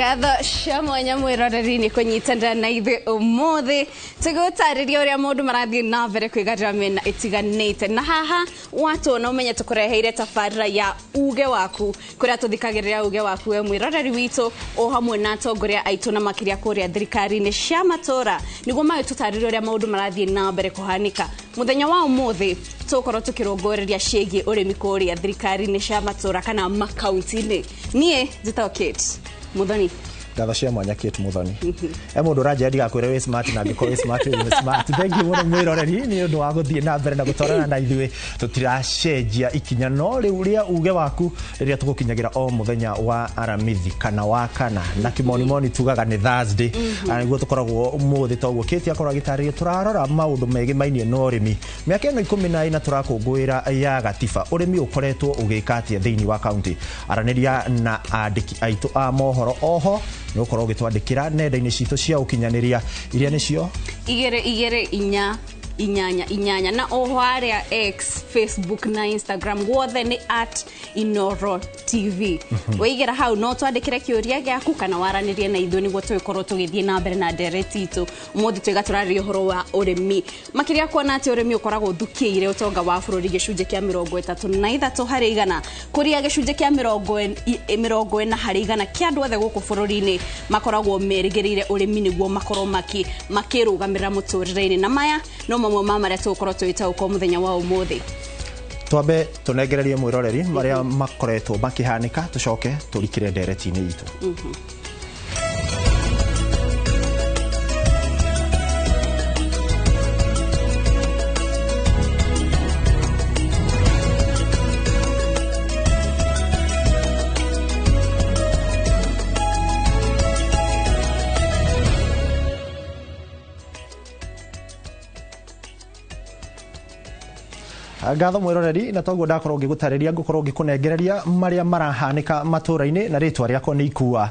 Ngatho cia mwanya mwĩroreri nĩ kũnyitanĩra na ithuĩ ũmũthĩ tũgũtarĩria ũrĩa maũndũ marathiĩ na mbere kwĩgarĩra mĩena ĩtiganĩte. Na haha watuona ũmenye tũkũreheire tabarĩra ya uge waku, kũrĩa tũthikagĩrĩria uge waku we mwĩroreri witũ o hamwe na atongoria aitũ na makĩria kũrĩa thirikari-inĩ cia matũra, nĩguo magĩtũtarĩria ũrĩa maũndũ marathiĩ na mbere kũhanĩka. Mũthenya wa ũmũthĩ tũgũkorwo tũkĩrũngũrĩria ciĩgiĩ ũrĩmi kũrĩa thirikari-inĩ cia matũra kana makaunti-inĩ. Niĩ njĩtagwo Kate Muthoni. Ngatho cia mwanya Kate Muthoni. E mũndũ ũranjĩra ndigakwĩre wĩ smart, na angĩkorwo wĩ smart, wĩ smart. Thank you mũno mwĩroreri nĩ ũndũ wa gũthiĩ na mbere na gũtwarana na ithuĩ. Tũtiracenjia ikinya no rĩu rĩa uge waku rĩrĩa tũgũkinyagĩra o mũthenya wa Aramithi kana wa kana, na kĩmonimoni tugaga nĩ Thursday. Na nĩguo tũkoragwo ũmũthĩ, toguo Kate akorwo agĩtarĩria tũrarora maũndũ megĩmainie na ũrĩmi. Mĩaka ĩno 14 tũrakũngũĩra ya gatiba, ũrĩmi ũkoretwo ũgĩka atĩa thĩinĩ wa kaunti? Aranĩria na andĩki aitũ a mohoro, oho nĩ ũkorwo ũgĩtwandĩkĩra nenda-inĩ citũ cia ũkinyanĩria iria nĩcio 22488, na oho harĩa X, Facebook na Instagram guothe nĩ @InooroTV. Wĩigĩra hau no twandĩkĩre kĩũria gĩaku kana waranĩrie na ithuĩ nĩguo tũgĩkorwo tũgĩthiĩ na mbere na ndereti itũ. Ũmũthĩ twĩga tũrarĩria ũhoro wa ũrĩmi, makĩria kuona atĩ ũrĩmi ũkoragwo ũthukĩire ũtonga wa bũrũri gĩcunjĩ kĩa 33 harĩ igana, kũrĩa gĩcunjĩ kĩa 40 harĩ igana kĩa andũ othe gũkũ bũrũri-inĩ makoragwo merĩgĩrĩire ũrĩmi nĩguo makorwo makĩrũgamĩrĩra mũtũrĩre-inĩ. Na maya no mamwe ma marĩa tũgũkorwo tũgĩtaũkwo mũthenya wa ũmũthĩ. Twambe tũnengererie mwĩroreri marĩa makoretwo makĩhanĩka, tũcoke tũrikĩre ndereti-inĩ itũ. Ngatho mwĩroreri, na toguo ndakorwo ngĩgũtarĩria ngũkorwo ngĩkũnengereria marĩa marahanĩka matũra-inĩ, na rĩtwa rĩakwa nĩ Ikua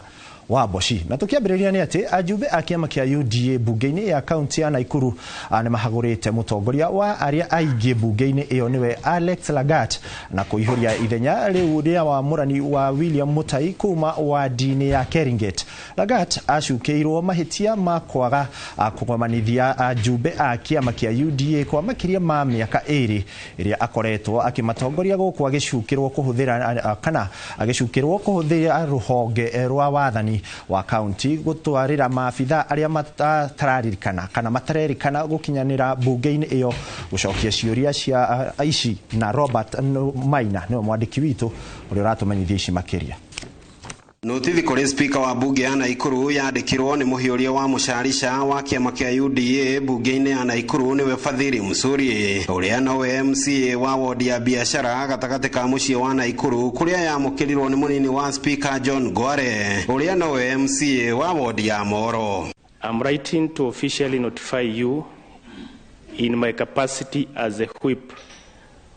wa Mboci. Na tũkĩambĩrĩria nĩ atĩ ajumbe a kĩama kĩa UDA mbunge-inĩ ya kaunti ya Nakuru nĩ mahagũrĩte mũtongoria wa arĩa aingĩ mbunge-inĩ ĩyo nĩwe Alex Lagat, na kũihũria ithenya rĩu rĩa wamũrani wa William Mutai kuma wadi-inĩ ya Keringet. Lagat acukĩirwo mahĩtia ma kwaga kũgomanithia ajumbe a kĩama kĩa UDA kwa makĩria ma mĩaka 2 ĩrĩa akoretwo akĩmatongoria gũkũ, agĩcukĩrwo kũhũthĩra kana agĩcukĩrwo kũhũthĩra rũhonge rwa wathani wa kaunti gũtwarĩra maabitha arĩa matararirikana kana matarerikana gũkinyanĩra mbunge-inĩ ĩyo gũcokia ciũria cia ici. Na Robert Maina nĩwe mwandĩki witũ ũrĩa ũratũmenyithia ici makĩria. Notithi kũrĩ spika wa mbunge ya Nakuru yandĩkirwo nĩ mũhiũria wa mũcarica wa kĩama kĩa UDA mbunge-inĩ ya Nakuru nĩwe Fadhili Msuri, ũrĩa nowe MCA wa wodi ya biashara gatagatĩ ka mũciĩ wa Nakuru, kũrĩa yamũkĩrirwo nĩ mũnini wa spika John Ngware, ũrĩa nowe MCA wa wodi ya Moro. I'm writing to officially notify you in my capacity as a whip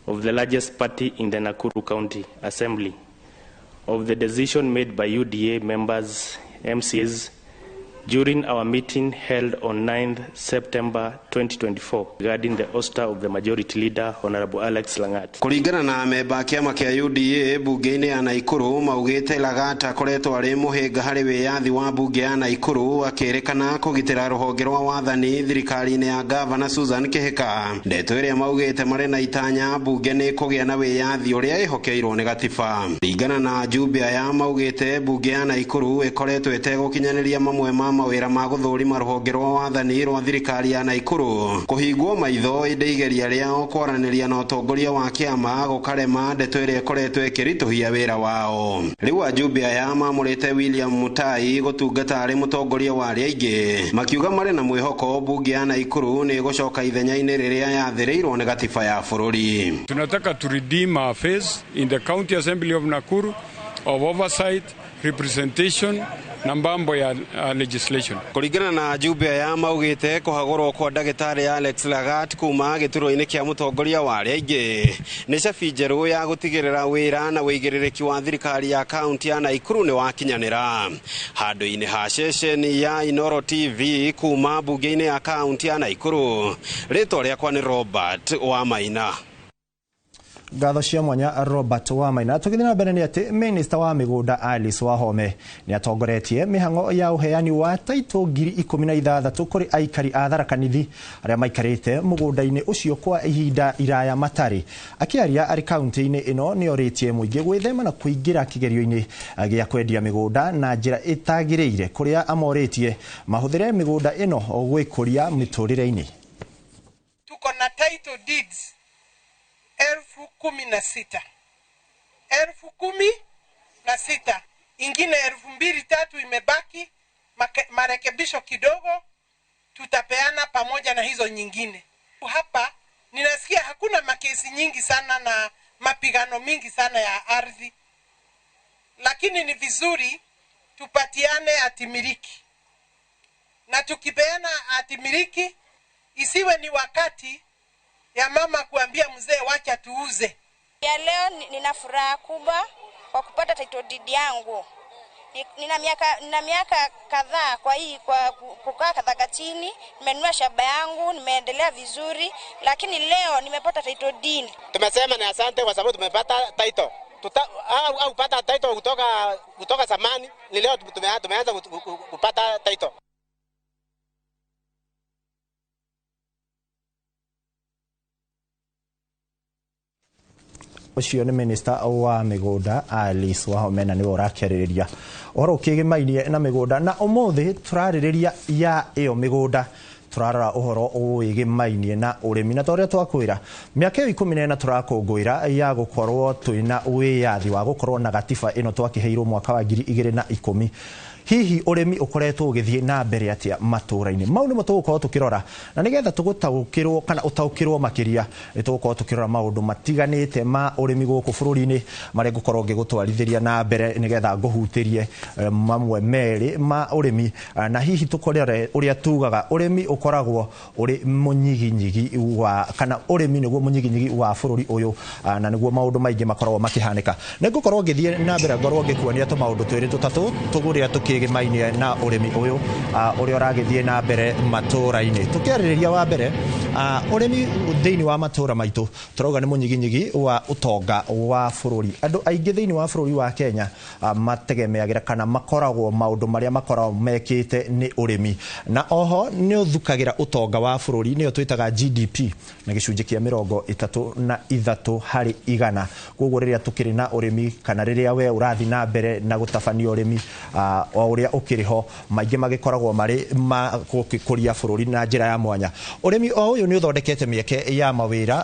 of the largest party in the Nakuru County Assembly of the decision made by UDA members, MCAs, during our meeting held on 9th September 2024 regarding the ouster of the majority leader, Honorable Alex Langat. Kũringana na memba kĩama kĩa UDA mbunge-inĩ ya Nakuru, maugĩte Lagat akoretwo arĩ mũhĩnga harĩ wĩyathi wa mbunge ya Nakuru, akĩrĩkana kũgitĩra rũhonge rwa wathani thirikari-inĩ ya Gavana Susan Kihika, ndeto ĩrĩa maugĩte marĩ na itanya mbunge nĩ kũgĩa na wĩyathi ũrĩa ĩhokeirwo nĩ gatiba. Ringana na ajumbe aya, maugĩte mbunge ya Nakuru ĩkoretwo ĩtegũkinyanĩria mamwe ma mawĩra ma gũthũrima rũhonge rwa wathani rwa thirikari ya Nakuru, kũhingwo maitho ĩndĩ igeria rĩao kwaranĩria na ũtongoria wa kĩama gũkarema, ndeto ĩrĩa ĩkoretwo ĩkĩritũhia wĩra wao. Rĩu ajumbe aya mamũrĩte William Mutai gũtungata arĩ mũtongoria wa arĩa aingĩ, makiuga marĩ na mwĩhoko mbunge ya Nakuru nĩ ĩgũcoka ithenya-inĩ rĩrĩa yathĩrĩirwo nĩ gatiba ya bũrũri. Tunataka to redeem our face in the County Assembly of Nakuru of oversight, representation na mambo ya legislation. Kũringana na ajumbe aya, maugĩte kũhagũrwo kwa ndagĩtarĩ Alex Lagat kuma gĩturwa-inĩ kĩa mũtongoria wa arĩa aingĩ nĩ cabi njerũ ya gũtigĩrĩra wĩra na wĩigĩrĩrĩki wa thirikari ya kaunti ya Nakuru nĩ wakinyanĩra. Handũ-inĩ ha ceceni ya Inooro TV kuma mbunge-inĩ ya kaunti ya Nakuru, rĩtwa rĩakwa nĩ Robert wa Maina. Ngatho cia mwanya Robert Wamaina. Tũgĩthiĩ na mbere nĩ atĩ Minister wa mĩgũnda Alice Wahome nĩ atongoretie mĩhang'o ya ũheani wa taitũ 16,000 kũrĩ aikari a Tharaka Nithi arĩa maikarĩte mũgũnda-inĩ ũcio kwa ihinda iraya matarĩ. Akĩaria arĩ kaunti-inĩ ĩno nĩ orĩtie mũingĩ gwĩthema na kũingĩra kĩgerio-inĩ gĩa kwendia mĩgũnda na njĩra ĩtagĩrĩire, kũrĩa amorĩtie mahũthĩre mĩgũnda ĩno gwĩkũria mĩtũrĩre-inĩ. Tuko na title deeds 16,000, 16,000, ingine 2,000-3,000 imebaki, marekebisho kidogo tutapeana pamoja na hizo nyingine. Hapa ninasikia hakuna makesi nyingi sana na mapigano mingi sana ya ardhi, lakini ni vizuri tupatiane hatimiliki, na tukipeana hatimiliki isiwe ni wakati ya mama kuambia mzee wacha tuuze. Ya leo nina furaha kubwa kwa kupata title deed yangu. Nina miaka kadhaa kwa hii kwa kukaa Kathakatini, nimenunua shamba yangu, nimeendelea vizuri, lakini leo nimepata title deed. Tumesema ni asante kwa sababu tumepata title. Au pata title kutoka zamani, ni leo tumeanza kupata title. Ũcio nĩ Minister wa mĩgũnda Alice Wahome na nĩwe ũrakĩarĩrĩria ũhoro ũkĩgĩmainie na mĩgũnda. Na ũmũthĩ tũrarĩrĩria ya ĩyo mĩgũnda, tũrarora ũhoro wĩgĩmainie na ũrĩmi, na ta ũrĩa twakwĩra mĩaka ĩyo 14 tũrakũngũĩra ya gũkorwo twĩna wĩyathi wa gũkorwo na gatiba ĩno twakĩheirwo mwaka wa 2010. Hihi ũrĩmi ũkoretwo ũgĩthiĩ na mbere atĩa matũũra-inĩ? Mau nĩmo tũgũkorwo tũkĩrora, na nĩgetha tũgũtaũkĩrwo kana ũtaũkĩrwo makĩria nĩ tũgũkorwo tũkĩrora maũndũ matiganĩte ma ũrĩmi gũkũ bũrũri-inĩ marĩa ngũkorwo ngĩgũtwarithĩria na mbere nĩgetha ngũhutĩrie mamwe merĩ ma ũrĩmi, na hihi tũkorere ũrĩa tugaga ũrĩmi ũkoragwo ũrĩ mũnyiginyigi wa kana ũrĩmi nĩguo mũnyiginyigi wa bũrũri ũyũ, na nĩguo maũndũ maingĩ makoragwo makĩhanĩka. Nĩ ngũkorwo ngĩthiĩ na mbere ngorwo ngĩkuonia tũmaũndũ twĩrĩ tũtatũ tũgũrĩa tũkĩgĩmainie na ũrĩmi ũyũ ũrĩa ũragĩthiĩ na mbere matũũra-inĩ. Tũkĩarĩrĩria wa mbere ũrĩmi thĩinĩ wa matũũra maitũ tũrauga nĩ mũnyiginyigi wa ũtonga wa bũrũri. Andũ aingĩ thĩinĩ wa bũrũri wa Kenya mategemeagĩra kana makoragwo maũndũ marĩa makoragwo mekĩte nĩ ũrĩmi, na oho nĩ ũthukagĩra ũtonga wa bũrũri, nĩyo twĩtaga GDP na gĩcunjĩ kĩa 33 harĩ igana. Koguo rĩrĩa tũkĩrĩ na ũrĩmi kana rĩrĩa we ũrathiĩ na mbere na gũtabania ũrĩmi o ũrĩa ũkĩrĩ ho, maingĩ magĩkoragwo marĩ ma gũkũria bũrũri na njĩra ya mwanya. Ũrĩmi o ũyũ nĩ ũthondekete mĩeke ya mawĩra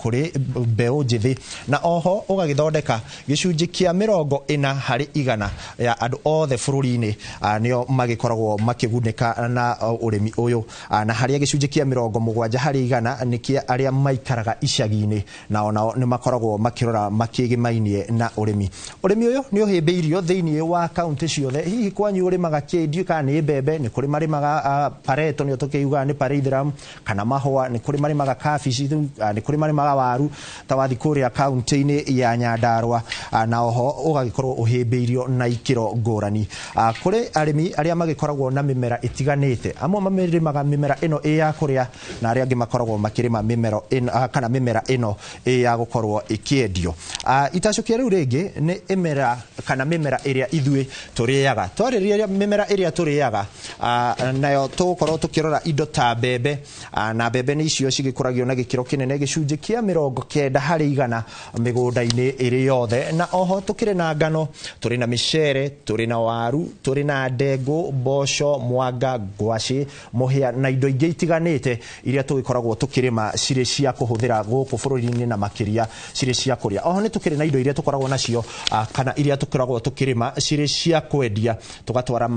kũrĩ mbeũ njĩthĩ, na oho ũgagĩthondeka gĩcunjĩ kĩa 40 harĩ igana ya andũ othe bũrũri-inĩ nĩo magĩkoragwo makĩgunĩka na ũrĩmi ũyũ, na harĩa gĩcunjĩ kĩa 70 harĩ igana nĩ kĩa arĩa maikaraga icagi-inĩ, na onao nĩ makoragwo makĩrora makĩgĩmainie na ũrĩmi. Ũrĩmi ũyũ nĩ ũhĩmbĩirio thĩinĩ wa kaunti ciothe. Hihi kwanyu ũrĩmaga kĩ? Ndiũĩ kana nĩ mbembe, nĩ kũrĩ marĩmaga pareto, nĩyo tũkĩugaga nĩ pareithram, kana mahũa, nĩ kũrĩ marĩmaga kabici, nĩ kũrĩ marĩmaga waru ta wathi kũrĩa kaunti-inĩ ya Nyandarua, na oho ũgagĩkorwo ũhĩmbĩirio na ikĩro ngũrani. Kũrĩ arĩmi arĩa magĩkoragwo na mĩmera ĩtiganĩte, amwe marĩmaga mĩmera ĩno ĩ ya kũrĩa na arĩa angĩ makoragwo makĩrĩma mĩmera ĩno kana mĩmera ĩno ĩ ya gũkorwo ĩkĩendio. Itacũkia rĩu rĩngĩ nĩ ĩmera kana mĩmera ĩrĩa ithuĩ tũrĩaga. Twarĩrĩria mĩmera ĩrĩa tũrĩaga, nayo tũgũkorwo tũkĩrora indo ta mbembe, na mbembe nĩ icio cigĩkũragio na gĩkĩro kĩnene gĩcunjĩ kĩa 90 harĩ igana mĩgũnda-inĩ ĩrĩ yothe, na oho tũkĩrĩ na ngano, tũrĩ na mĩcere, tũrĩ na waru, tũrĩ na ndengũ, mboco, mwanga, ngwacĩ, mũhĩa na indo ingĩ itiganĩte iria tũgĩkoragwo tũkĩrĩma cirĩ cia kũhũthĩra gũkũ bũrũri-inĩ na makĩria cirĩ cia kũrĩa. Oho nĩ tũkĩrĩ na indo iria tũkoragwo nacio kana iria tũkoragwo tũkĩrĩma cirĩ cia kwendia tũgatwara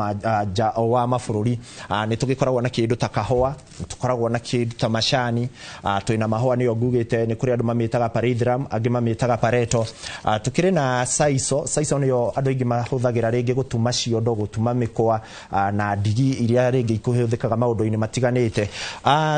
nja wa mabũrũri. Nĩ tũgĩkoragwo na kĩndũ ta kahũa, tũkoragwo na kĩndũ ta macani, twĩna mahũa nĩyo ngugĩte, nĩ kũrĩ andũ mamĩtaga pareithram, angĩ mamĩtaga pareto. Tũkĩrĩ na saiso, saiso nĩyo andũ aingĩ mahũthagĩra rĩngĩ gũtuma ciondo, gũtuma mĩkwa na ndigi iria rĩngĩ ikũhũthĩkaga maũndũ-inĩ matiganĩte.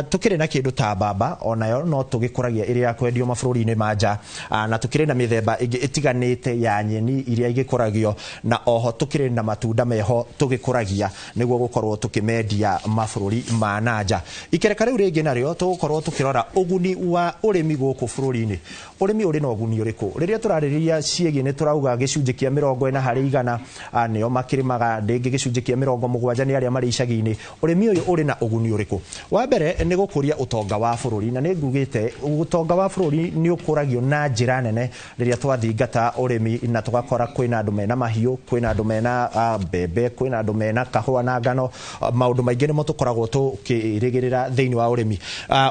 Tũkĩrĩ na kĩndũ ta mbamba, onayo no tũgĩkũragia ĩrĩ ya kwendio mabũrũri-inĩ ma nja, na tũkĩrĩ na mĩthemba ĩngĩ ĩtiganĩte ya nyeni iria igĩkũragio, na oho tũkĩrĩ na matunda Matunda meho tũgĩkũragia nĩguo gũkorwo tũkĩmendia mabũrũri ma nanja. Ikereka rĩu rĩngĩ narĩo tũgũkorwo tũkĩrora ũguni wa ũrĩmi gũkũ bũrũri-inĩ. Ũrĩmi ũrĩ na ũguni ũrĩkũ? Rĩrĩa tũrarĩrĩria ciĩgiĩ nĩ tũrauga gĩcunjĩ kĩa 40% nĩo makĩrĩmaga, rĩngĩ gĩcunjĩ kĩa 70 nĩ arĩa marĩ icagi-inĩ. Ũrĩmi ũyũ ũrĩ na ũguni ũrĩkũ? Wa mbere nĩ gũkũria ũtonga wa bũrũri, na nĩ ngugĩte ũtonga wa bũrũri nĩ ũkũragio na njĩra nene rĩrĩa twathingata ũrĩmi na tũgakora kwĩna andũ mena mahiũ, kwĩna andũ mena mbembe, kwĩna andũ mena kahũa na ngano. Maũndũ maingĩ nĩmo tũkoragwo tũkĩrĩgĩrĩra thĩinĩ wa ũrĩmi.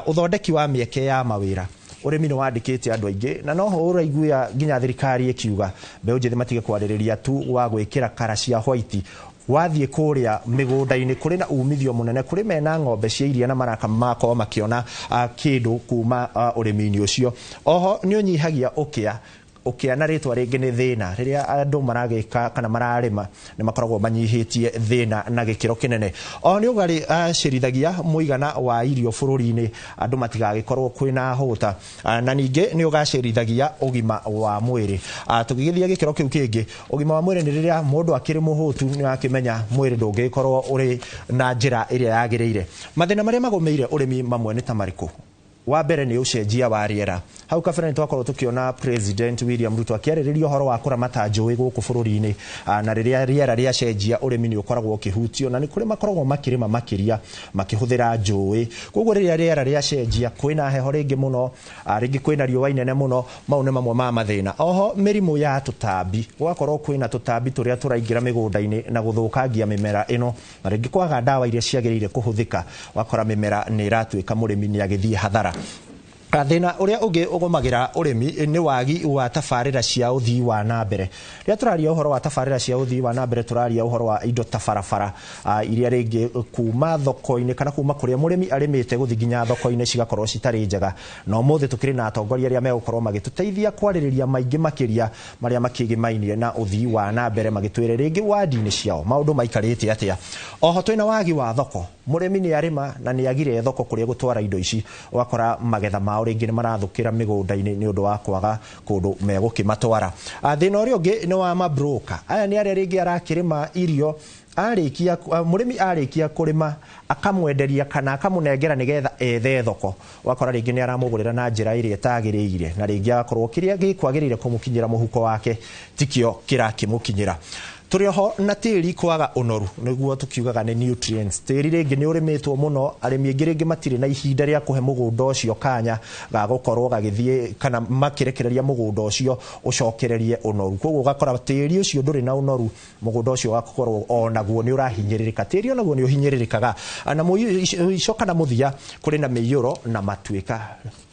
Ũthondeki wa mĩeke ya mawĩra, ũrĩmi nĩ wandĩkĩte andũ aingĩ, na noho ũraiguia nginya thirikari ĩkiuga mbeũ njĩthĩ matige kwarĩrĩria tu wa gwĩkĩra kara cia white. Wathiĩ kũrĩa mĩgũnda-inĩ kũrĩ na umithio mũnene, kũrĩ mena ng'ombe cia iria na maraka makorwo makĩona kĩndũ kuma ũrĩmi-inĩ ũcio. Oho nĩ ũnyihagia ũkĩa. Ũkĩa na rĩtwa rĩngĩ nĩ thĩna. Rĩrĩa andũ maragĩka kana mararĩma nĩ makoragwo manyihĩtie thĩna na gĩkĩro kĩnene. Oho nĩ ũgacĩrithagia mũigana wa irio bũrũri-inĩ, andũ matigagĩkorwo kwĩna hũta, na ningĩ nĩ ũgacĩrithagia ũgima wa mwĩrĩ. Tũgĩgĩthiĩ gĩkĩro kĩu kĩngĩ, ũgima wa mwĩrĩ nĩ rĩrĩa mũndũ akĩrĩ mũhũtu nĩ akĩmenya mwĩrĩ ndũngĩkorwo ũrĩ na njĩra ĩrĩa yagĩrĩire. Mathĩna marĩa magũmĩire ũrĩmi mamwe nĩ ta marĩkũ? Wa mbere nĩ ũcenjia wa rĩera. Hau kabere nĩ twakorwo tũkĩona President William Ruto akĩarĩrĩria ũhoro wa kũramata njũĩ gũkũ bũrũri-inĩ, na rĩrĩa rĩera rĩacenjia ũrĩmi nĩ ũkoragwo ũkĩhutio, na nĩ kũrĩ makoragwo makĩrĩma makĩria makĩhũthĩra njũĩ. Koguo rĩrĩa rĩera rĩacenjia kwĩna heho rĩngĩ mũno, rĩngĩ kwĩna riũa inene mũno, mau nĩ mamwe ma mathĩna. Oho mĩrimũ ya tũtambi, gũgakorwo kwĩna tũtambi tũrĩa tũraingĩra mĩgũnda-inĩ na gũthũkangia mĩmera ĩno, na rĩngĩ kwaga ndawa iria ciagĩrĩire kũhũthĩka, wakora mĩmera nĩ ĩratuĩka mũrĩmi nĩ agĩthiĩ hathara. Thĩna ũrĩa ũngĩ ũgũmagĩra ũrĩmi nĩ wagi wa tabarĩra cia ũthii wa na mbere. Rĩrĩa tũraria ũhoro wa tabarĩra cia ũthii wa na mbere, tũraria ũhoro wa indo ta barabara iria rĩngĩ kuma thoko-inĩ kana kuma kũrĩa mũrĩmi arĩmĩte gũthiĩ nginya thoko-inĩ cigakorwo citarĩ njega. Na ũmũthĩ tũkĩrĩ na atongoria arĩa megũkorwo magĩtũteithia kwarĩrĩria maingĩ makĩria marĩa makĩgĩmainie na ũthii wa na mbere, magĩtwĩre rĩngĩ wandi-inĩ ciao maũndũ maikarĩte atĩa. Oho twĩna wagi wa thoko. Mũrĩmi nĩ arĩma na nĩ agire thoko kũrĩa gũtwara indo ici, ũgakora magetha mao rĩngĩ nĩ marathũkĩra mĩgũnda-inĩ nĩ ũndũ wa kwaga kũndũ megũkĩmatwara. Thĩna ũrĩa ũngĩ nĩ wa mabroka. Aya nĩ arĩa rĩngĩ arakĩrĩma irio, arĩkia mũrĩmi arĩkia kũrĩma akamwenderia kana akamũnengera nĩgetha ethe thoko, ũgakora rĩngĩ nĩ aramũgũrĩra na njĩra ĩrĩa ĩtagĩrĩire, na rĩngĩ agakorwo kĩrĩa gĩkwagĩrĩire kũmũkinyĩra mũhuko wake tikĩo kĩrakĩmũkinyĩra. Tũrĩ oho na tĩri kwaga ũnoru, nĩguo tũkiugaga nĩ nutrients. Tĩri rĩngĩ nĩ ũrĩmĩtwo mũno, arĩmi aingĩ rĩngĩ matirĩ na ihinda rĩa kũhe mũgũnda ũcio kanya ga gũkorwo gagĩthiĩ kana makĩrekereria mũgũnda ũcio ũcokererie ũnoru. Koguo ũgakora tĩri ũcio ndũrĩ na ũnoru, mũgũnda ũcio ũgakorwo onaguo nĩ ũrahinyĩrĩrĩka. Tĩri onaguo nĩ ũhinyĩrĩrĩkaga. Na mũico kana mũthia kũrĩ na mĩiyũro na matuĩka.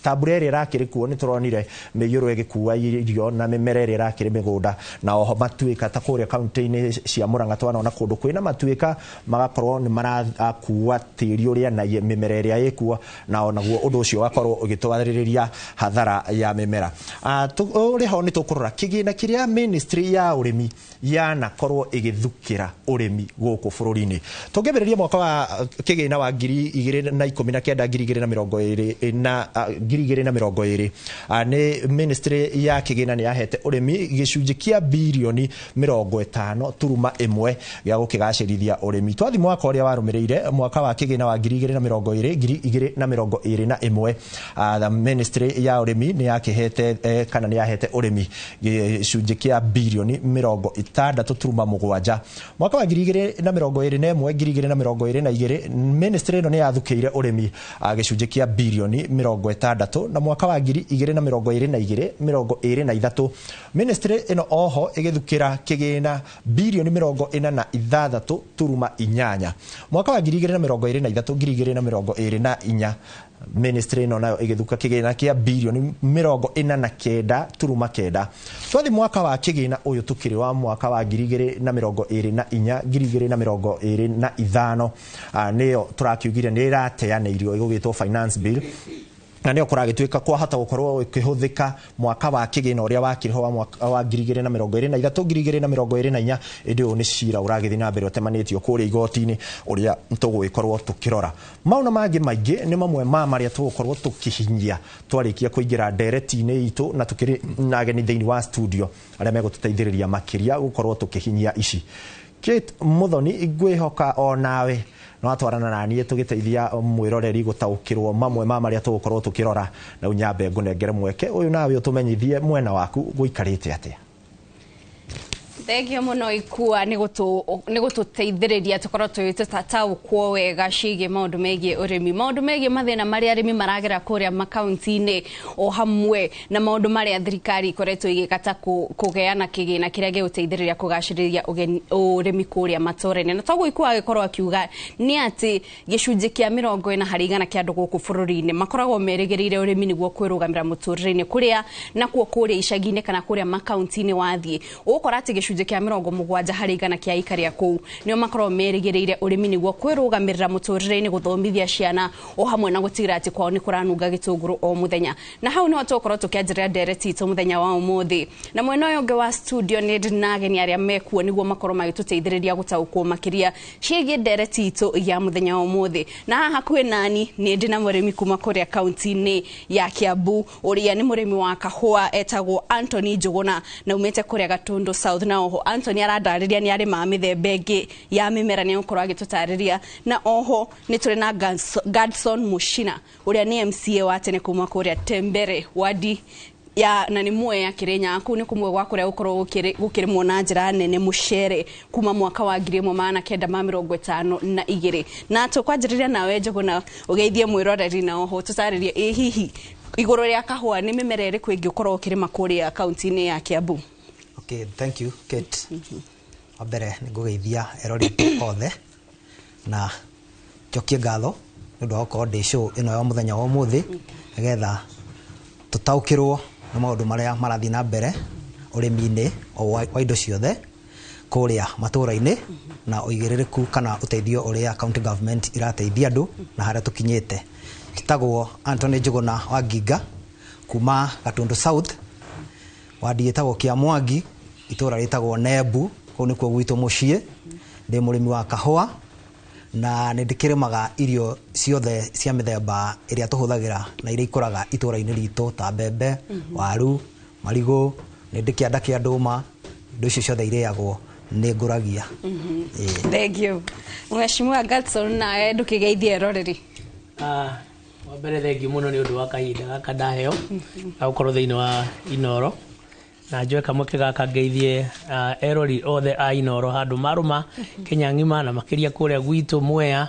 Ta mbura ĩrĩa ĩrakĩrĩ kuo nĩ tũronire mĩiyũro ĩgĩkua irio na mĩmera ĩrĩa ĩrakĩrĩ mĩgũnda, na oho matuĩka ta kũrĩa kaunti-inĩ cia Murang'a twanona kũndũ kwĩna matuĩka magakorwo nĩ marakua tĩri ũrĩa na mĩmera ĩrĩa ĩkuo, na onaguo ũndũ ũcio ũgakorwo ũgĩtwarĩrĩria hathara ya mĩmera. Ũrĩ ho nĩ tũkũrora kĩgĩna kĩrĩa ministry ya ũrĩmi yanakorwo ĩgĩthukĩra ũrĩmi gũkũ bũrũri-inĩ. Tũngĩambĩrĩria mwaka wa kĩgĩna wa 2019 2020 na 2020, nĩ ministry ya kĩgĩna nĩ yahete ũrĩmi gĩcunjĩ kĩa birioni 50.1 gĩa gũkĩgacĩrithia ũrĩmi. Twathi mwaka ũrĩa warũmĩrĩire, mwaka wa kĩgĩna wa 2020 2021, ministry ya ũrĩmi nĩ yakĩhete kana nĩ yahete ũrĩmi gĩcunjĩ kĩa birioni 60.7. Mwaka wa 2021 2022 ministry ĩno nĩ yathukĩire ũrĩmi gĩcunjĩ kĩa birioni 60, na mwaka wa 2022 23 ministry ĩno oho ĩgĩthukĩra kĩgĩna birioni 46.8. Mwaka wa 2023 2024 ministry ĩno nayo ĩgĩthuka kĩgĩna kĩa birioni 49.9. Twathi mwaka wa kĩgĩna ũyũ tũkĩrĩ wa mwaka wa 2024 2025, nĩyo tũrakiugire nĩ ĩrateanĩirio ĩgũgĩtwo finance bill, na nĩyo kũragĩtuĩka kwahota gũkorwo ĩkĩhũthĩka mwaka wa kĩgĩna ũrĩa wakĩrĩho wa mwaka wa 2023 2024. Ĩndĩ ũyũ nĩ cira ũragĩthiĩ na mbere ũtemanĩtio kũrĩa igoti-inĩ ũrĩa tũgũgĩkorwo tũkĩrora. Mau na mangĩ maingĩ nĩ mamwe ma marĩa tũgũkorwo tũkĩhinyia twarĩkia kũingĩra ndereti-inĩ itũ, na tũkĩrĩ na ageni thĩinĩ wa studio arĩa megũtũteithĩrĩria makĩria gũkorwo tũkĩhinyia ici. Kate Muthoni, ngwĩhoka o nawe no atwarana na niĩ tũgĩteithia mwĩroreri gũtaũkĩrwo mamwe ma marĩa tũgũkorwo tũkĩrora, na unyambe ngũnengere mweke ũyũ nawe ũtũmenyithie mwena waku gũikarĩte atĩa. Thengio muno Ikua nĩ gũtũteithĩrĩria tũkorwo tũgĩtaũkwo wega ciĩgiĩ maũndũ megiĩ ũrĩmi, maũndũ megiĩ mathĩna marĩa arĩmi maragera kũrĩa makaunti-inĩ, o hamwe na maũndũ marĩa thirikari ikoretwo ĩgĩka ta kũgeana kĩgĩna kĩrĩa gĩgũteithĩrĩria kũgacĩrithia ũrĩmi kũrĩa matũũra-inĩ. Na toguo Ikua agĩkorwo akiuga nĩ atĩ gĩcunjĩ kĩa 40% kĩa andũ gũkũ bũrũri-inĩ makoragwo merĩgĩrĩire ũrĩmi nĩguo kwĩrũgamĩra mũtũrĩre-inĩ, kũrĩa nakuo kũrĩa icagi-inĩ kana kũrĩa makaunti-inĩ wathiĩ ũgũkora atĩ gĩcunjĩ kĩa 70% kĩa aikari a kũu nĩo makoragwo merĩgĩrĩire ũrĩmi nĩguo kwĩrũgamĩrĩra mũtũrĩre-inĩ, gũthomithia ciana o hamwe na gũtigĩrĩra atĩ kwao nĩ kũranunga gĩtũngũrũ o mũthenya. Na hau nĩho tũgũkorwo tũkĩanjĩrĩria ndereti itũ mũthenya wa ũmũthĩ. Na mwena ũyũ ũngĩ wa studio nĩ ndĩ na ageni arĩa mekuo nĩguo makorwo magĩtũteithĩrĩria gũtaũkwo makĩria ciĩgiĩ ndereti itũ ya mũthenya wa ũmũthĩ. Na haha hakuhĩ nani nĩ ndĩ na mũrĩmi kuma kũrĩa kaunti-inĩ ya Kiambu, ũrĩa nĩ mũrĩmi wa kahũa etagwo Anthony Njuguna na umĩte kũrĩa Gatundu South. Na oho Anthony aradarĩria nĩ arĩmaga mĩthemba ĩngĩ ya mĩmera, nĩ egũkorwo agĩtũtarĩria. Na oho nĩ tũrĩ na Gadson Mushina ũrĩa nĩ MCA wa tene kuma kũrĩa Tembere wadi ya na nĩ Mwea Kĩrĩnyaga. Kũu nĩ kũmwe gwa kũrĩa gũkorwo gũkĩrĩmwo na njĩra nene mũcere kuma mwaka wa 1952. Na tũkwanjĩrĩria nawe Njuguna, ũgeithie mwĩroreri na oho tũtarĩrie ĩ hihi igũrũ rĩa kahũa nĩ mĩmera ĩrĩkũ ĩngĩ ũkorwo ũkĩrĩma kũrĩa kaunti-inĩ ya Kiambu. Okay, thank you, Kate. Wa mbere nĩ ngũgeithia erori othe na njokie ngatho nĩ ũndũ wa gũkorwo ndĩ show ĩno ya mũthenya wa ũmũthĩ, nĩgetha tũtaũkĩrwo nĩ maũndũ marĩa marathiĩ na mbere ũrĩmi-inĩ wa indo ciothe kũrĩa matũũra-inĩ, na ũigĩrĩrĩku kana ũteithio ũrĩa county government irateithia andũ na harĩa tũkinyĩte. Njĩtagwo Anthony Njuguna wa Nginga kuma Gatundu South, wadi ĩtagwo Kĩamwangi, itũũra rĩtagwo Nembu, kũu nĩkuo gwitũ mũciĩ. Ndĩ mũrĩmi wa kahũa na nĩ ndĩkĩrĩmaga irio ciothe cia mĩthemba ĩrĩa tũhũthagĩra na iria ikũraga itũũra-inĩ ritũ ta mbembe, waru, marigũ, nĩ ndĩ kĩanda kĩa ndũma, indo icio ciothe irĩagwo nĩ ngũragia. Thank you. Mheshimiwa Gadson, nawe ndũkĩgeithie eroreri. Wa mbere thengiũ mũno nĩ ũndũ wa kahinda gaka ndaheo ga gũkorwo thĩinĩ wa Inoro, na njoe kamweke gaka ngeithie erori othe a Inoro handũ marũma Kenya ng'ima, na makĩria kũrĩa gwitũ Mwea,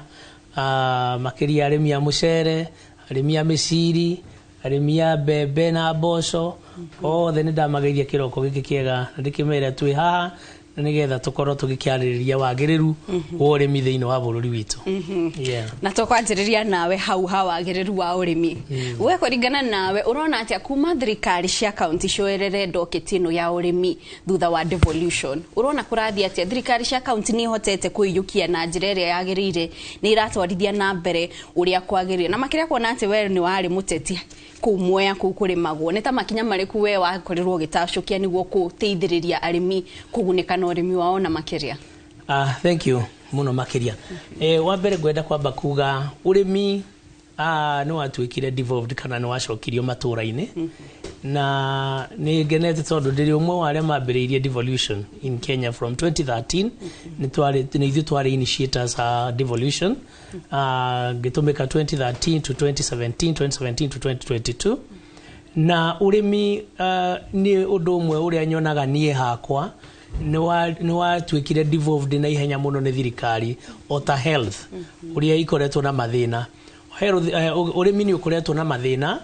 makĩria arĩmi a mũcere, arĩmi a mĩciri, arĩmi a mbembe na mboco, othe nĩ ndamageithia kĩroko gĩkĩ kĩega, na ndĩkĩmere twĩ haha na nĩgetha tũkorwo tũgĩkĩarĩrĩria wagĩrĩru wa ũrĩmi thĩinĩ wa bũrũri witũ. Na tũkwanjĩrĩria nawe hau ha wagĩrĩru wa ũrĩmi. We kũringana nawe ũrona atĩa kuma thirikari cia kaunti cioerere ndoketi ĩno ya ũrĩmi thutha wa devolution? Ũrona kũrathiĩ atĩa? Thirikari cia kaunti nĩ ihotete kũiyũkia na njĩra ĩrĩa yagĩrĩire, nĩ iratwarithia na mbere ũrĩa kwagĩrĩire, na makĩria kuona atĩ we nĩ warĩ mũteti kũu Mwea kũu kũrĩmagwo, nĩ ta makinya marĩkũ we wakorirwo ũgĩtacũkia nĩguo gũteithĩrĩria arĩmi kũgunĩka na ũrĩmi wao na makĩria? Thank you mũno makĩria. Wa mbere ngwenda kwamba kuga ũrĩmi nĩ watuĩkire devolved kana nĩ wacokirio matũũra-inĩ, na nĩ ngenete tondũ ndĩrĩ ũmwe wa arĩa mambĩrĩirie devolution in Kenya from 2013. Nĩ ithuĩ twarĩ initiators a devolution, ngĩtũmĩka 2013 to 2017, 2017 to 2022. Na ũrĩmi nĩ ũndũ ũmwe ũrĩa nyonaga niĩ hakwa nĩ watuĩkire devolved na ihenya mũno nĩ thirikari, o ta health ũrĩa ikoretwo na mathĩna. Ũrĩmi nĩ ũkoretwo na mathĩna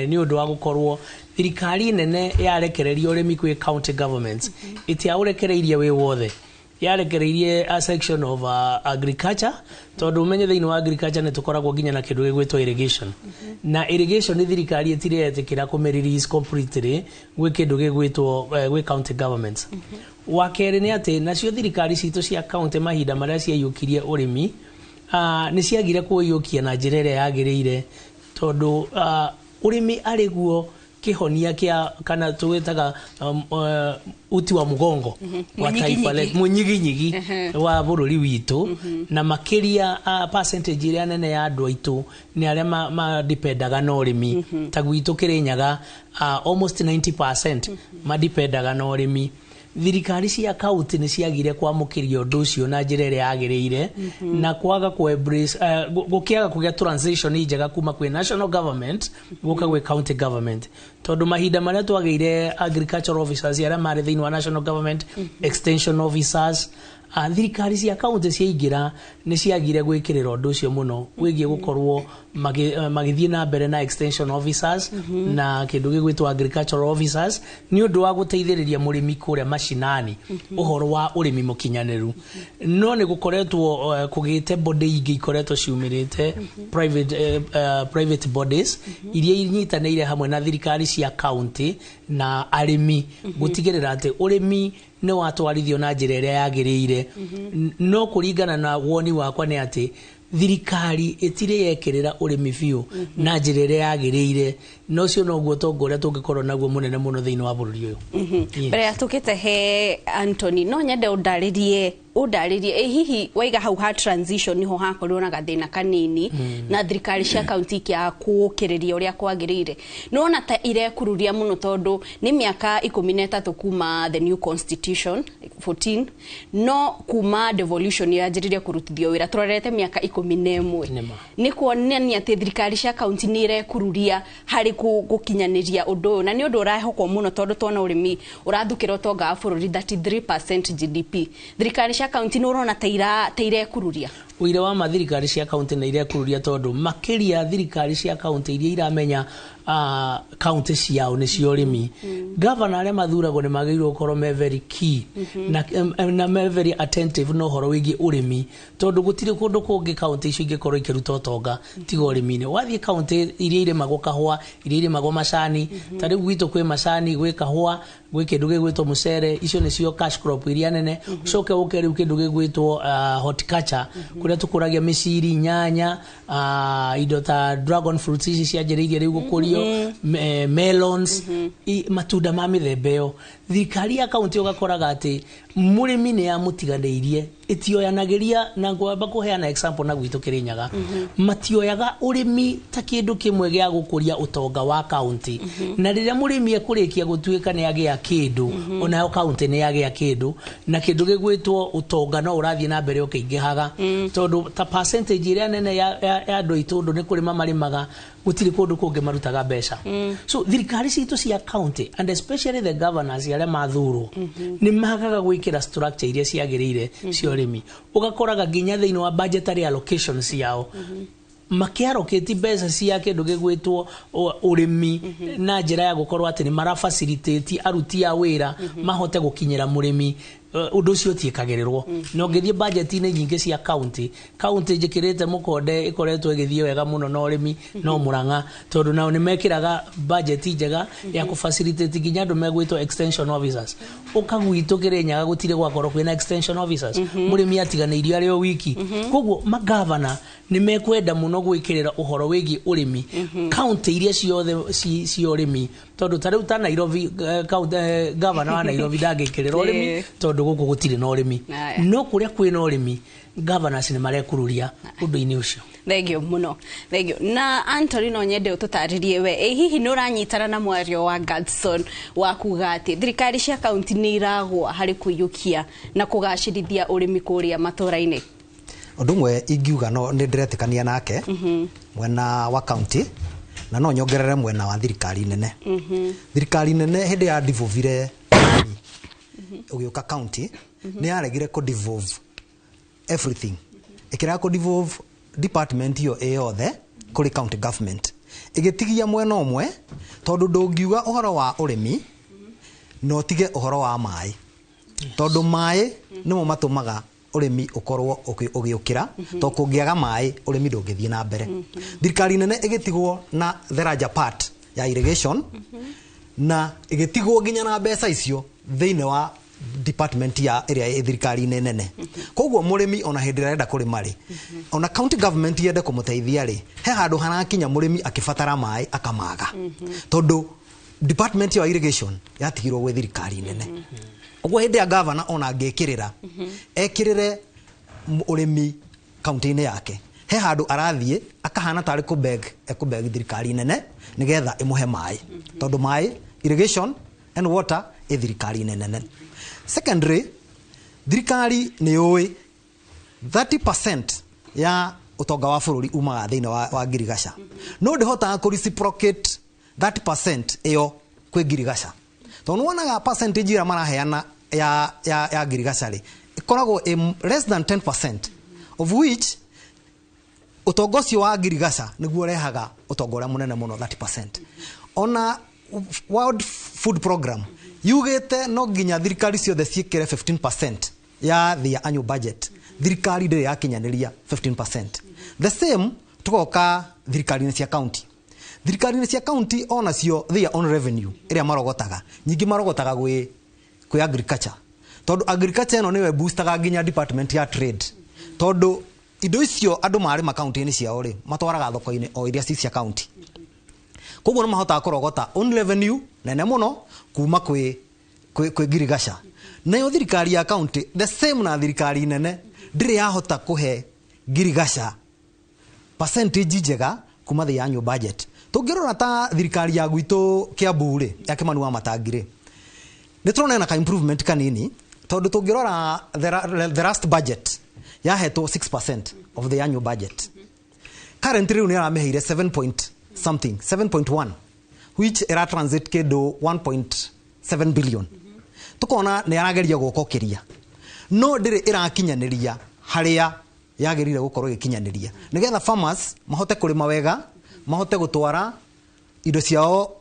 nĩ ũndũ wa gũkorwo thirikari nene yarekereria ũrĩmi kwĩ county governments, ĩtiaũrekereirie wĩ wothe, yarekereirie a section of agriculture, tondũ ũmenye thĩinĩ wa agriculture nĩ tũkoragwo nginya na kĩndũ gĩgwĩtwo irrigation, na irrigation nĩ thirikari ĩtirĩ yetĩkĩra kũmĩ release completely gwĩ kĩndũ gĩgwĩtwo gwĩ county governments. Wa kerĩ nĩ atĩ nacio thirikari citũ cia county mahinda marĩa ciaiyũkirie ũrĩmi, nĩ ciagire kũiyũkia na njĩra ĩrĩa yagĩrĩire, tondũ ũrĩmi arĩ guo kĩhonia kĩa kana tũwĩtaga uti wa mũgongo wa taifa letu, mũnyiginyigi wa bũrũri witũ, na makĩria percentage ĩrĩa nene ya andũ aitũ nĩ arĩa madipendaga na ũrĩmi. Ta gwitũ Kĩrĩnyaga almost 90% madipendaga na ũrĩmi. Thirikari cia kaunti nĩ ciagire kwamũkĩria ũndũ ũcio na njĩra ĩrĩa yagĩrĩire, na kwaga ku embrace, gũkĩaga kũgĩa transition njega kuma kwĩ national government gũka gwĩ county government, tondũ mahinda marĩa twagĩire agricultural officers arĩa marĩ thĩinĩ wa national government, extension officers, thirikari cia kaunti ciaingĩra nĩ ciagire gwĩkĩrĩra ũndũ ũcio mũno wĩgiĩ gũkorwo magĩthiĩ na mbere na extension officers na kĩndũ gĩgwĩtwo agricultural officers, nĩ ũndũ wa gũteithĩrĩria mũrĩmi kũrĩa macinani ũhoro wa ũrĩmi mũkinyanĩru. No nĩ gũkoretwo kũgĩte body ingĩ ikoretwo ciumĩrĩte, private bodies iria inyitanĩire hamwe na thirikari cia kaunti na arĩmi gũtigĩrĩra atĩ ũrĩmi nĩ watwarithio na njĩra ĩrĩa yagĩrĩire. No kũringana na woni wakwa nĩ atĩ thirikari ĩtirĩ yekĩrĩra ũrĩmi biũ na njĩra ĩrĩa yagĩrĩire, na ũcio noguo ũtonga ũrĩa tũngĩkorwo naguo mũnene mũno thĩinĩ wa bũrũri ũyũ. Yes. Mbere ya tũkĩte he Anthony, no nyende ũndarĩrie ĩ hihi waiga hau ha transition niho hakorirwo na gathĩna kanini na thirikari cia kaunti ikĩaga kũũkĩrĩria ũrĩa kwagĩrĩire. Nĩwona ta irekururia mũno, tondũ nĩ mĩaka 13 kuma the new constitution, 14, no kuma devolution yanjĩrĩrie kũrutithio wĩra tũrorete mĩaka 11. Nĩma. Nĩ kuonania atĩ thirikari cia kaunti nĩ irekururia harĩ gũkinyanĩria ũndũ ũyũ, na nĩ ũndũ ũrehokwo mũno, tondũ tuona ũrĩmi ũrathukĩra ũtonga wa bũrũri 33% GDP. Thirikari cia kaunti nĩ ũrona ta irekururia? Ũira wa ma, thirikari cia kaunti nĩ irekururia, tondũ makĩria thirikari cia kaunti iria iramenya kaunti ciao nĩ cia ũrĩmi, gavana arĩa mathuragwo nĩ magĩrĩirwo gũkorwo me very key na me very attentive na ũhoro wĩgiĩ ũrĩmi, tondũ gũtirĩ kũndũ kũngĩ kaunti icio ingĩkorwo ikĩruta ũtonga tiga ũrĩmi-inĩ. Wathiĩ kaunti iria irĩmagwo kahũa, iria irĩmagwo macani, ta rĩu gwitũ kwĩ macani, gwĩ kahũa, gwĩ kĩndũ gĩgwĩtwo mũcere, icio nĩcio cash crop iria nene. Ũcoke ũke rĩu kĩndũ gĩgwĩtwo horticulture, kũrĩa tũkũragia mĩciri, nyanya, indo ta dragon fruits ici cianjĩrĩirie rĩu gũkũrio, melons, matunda ma mĩthemba ĩyo. Thirikari ya kaunti ũgakoraga atĩ mũrĩmi nĩ yamũtiganĩirie, ĩtioyanagĩria, na ngwamba kũheana example na gwitũ Kĩrĩnyaga, matioyaga ũrĩmi ta kĩndũ kĩmwe gĩa gũkũria ũtonga wa kaunti, na rĩrĩa mũrĩmi ekũrĩkia gũtuĩka nĩ agĩa kĩndũ, onayo kaunti nĩ yagĩa kĩndũ, na kĩndũ gĩgwĩtwo ũtonga no ũrathiĩ na mbere ũkĩingĩhaga, tondũ ta percentage ĩrĩa nene ya andũ aitũ ũndũ nĩ kũrĩma marĩmaga, gũtirĩ kũndũ kũngĩ marutaga mbeca. So thirikari citũ cia county, and especially the governors arĩa mathurwo, nĩ magaga gwĩkĩra structure iria ciagĩrĩire cia ũrĩmi. Ũgakoraga nginya thĩinĩ wa budgetary allocation ciao makĩarokĩti mbeca cia kĩndũ gĩgwĩtwo ũrĩmi na njĩra ya gũkorwo atĩ nĩ marafacilitate aruti a wĩra mahote gũkinyĩra mũrĩmi. Ũndũ ũcio ũtiĩkagĩrĩrwo, na ũngĩthiĩ budget-inĩ nyingĩ cia county, county njĩkĩrĩte mũkonde ĩkoretwo ĩgĩthiĩ wega mũno na ũrĩmi no Mũrang'a, tondũ nao nĩ mekĩraga budget njega ya kũfacilitate nginya andũ megwĩtwo extension officers. Ũka gwitũ Kĩrĩnyaga gũtirĩ gwakorwo kwĩna extension officers, mũrĩmi atiganĩirio arĩ o wiki. Koguo magavana nĩ mekwenda mũno gwĩkĩrĩra ũhoro wĩgiĩ ũrĩmi county iria ciothe cia ũrĩmi, tondũ ta rĩu ta Nairobi, gavana wa Nairobi ndangĩkĩrĩra ũrĩmi, tondũ gũkũ gũtirĩ na ũrĩmi. No kũrĩa kwĩna ũrĩmi, governors nĩ marekururia ũndũ-inĩ ũcio. Thengio mũno, thengio. Na Anthony, no nyende ũtũtarĩrie we, ĩ hihi nĩ ũranyitana na mwario wa Gadson wa kuga atĩ thirikari cia kaunti nĩ iragwa harĩ kũiyũkia na kũgacĩrithia ũrĩmi kũrĩa matũra-inĩ? Ũndũ ũmwe ingiuga, no nĩ ndĩretĩkania nake mwena wa county, na no nyongerere mwena wa thirikari nene. Thirikari nene hĩndĩ ya devolvire ũgĩũka county, nĩ yaregire kũ devolve everything, ĩkĩrega kũ devolve department ĩyo ĩ yothe kũrĩ county government, ĩgĩtigia mwena ũmwe, tondũ ndũngiuga ũhoro wa ũrĩmi na ũtige ũhoro wa maĩ, tondũ maĩ nĩmo matũmaga ũrĩmi ũkorwo ũgĩũkĩra, tondũ kũngĩaga maĩ ũrĩmi ndũngĩthiĩ na mbere. Thirikari nene ĩgĩtigwo na the larger part ya irrigation, na ĩgĩtigwo nginya na mbeca icio thĩinĩ wa department ya ĩrĩa ĩ thirikari-inĩ nene. Koguo mũrĩmi ona hĩndĩ ĩrĩa arenda kũrĩma rĩ, ona county government yende kũmũteithia rĩ, he handũ harakinya mũrĩmi akĩbatara maĩ akamaga, tondũ department ya irrigation yatigirwo gwĩ thirikari nene. Ũguo hĩndĩ ya gavana ona angĩkĩrĩra ekĩrĩre ũrĩmi kaunti-inĩ yake, he handũ arathiĩ akahana tarĩ kũbeg ekũbeg thirikari nene nĩgetha ĩmũhe maĩ, tondũ maĩ, irrigation and water, Ĩ thirikari-inĩ nene. Secondary, thirikari nĩ yũĩ 30% ya ũtonga wa bũrũri umaga thĩinĩ wa ngirigaca, no ndĩhotaga kũ reciprocate 30% ĩyo kwĩ ngirigaca, tondũ nĩwonaga percentage ĩrĩa maraheana ya ngirigaca rĩ, ĩkoragwo ĩ less than 10%, of which ũtonga ũcio wa ngirigaca nĩguo ũrehaga ũtonga ũrĩa mũnene mũno, 30%. Ona World Food Program yugĩte no nginya thirikari ciothe ciĩkĩre 15% ya their annual budget. Thirikari ndĩrĩ yakinyanĩria 15%. The same, tũgoka thirikari-inĩ cia county. Thirikari-inĩ cia county onacio their own revenue ĩrĩa marogotaga, nyingĩ marogotaga gwĩ agriculture, tondũ agriculture ĩno nĩyo boostaga nginya department ya trade, tondũ indo icio andũ marĩma kaunti-inĩ ciao rĩ, matwaraga thoko-inĩ o iria ci cia county. Koguo nĩ mahotaga kũrogota own revenue nene mũno kuma kwĩ ngirigaca. Nayo thirikari ya county, the same na thirikari nene, ndĩrĩ yahota kũhe ngirigaca percentage njega kuma the annual budget. Tũngĩrora ta thirikari ya gwitũ Kiambu rĩ, ya Kimani wa Matangi rĩ, nĩ tũrona ĩna ka improvement kanini, tondũ tũngĩrora the last budget yahetwo 6% of the annual budget. Currently rĩu nĩ aramĩheire 7 point something, 7.1, which ĩra translate kĩndũ 1.7 billion. Tukona nĩ arageria gwĩka, no ndĩrĩ ĩrakinyanĩria harĩa yagĩrĩire gũkorwo ĩgĩkinyanĩria, nĩgetha farmers mahote kũrĩma wega, mahote gũtwara indo ciao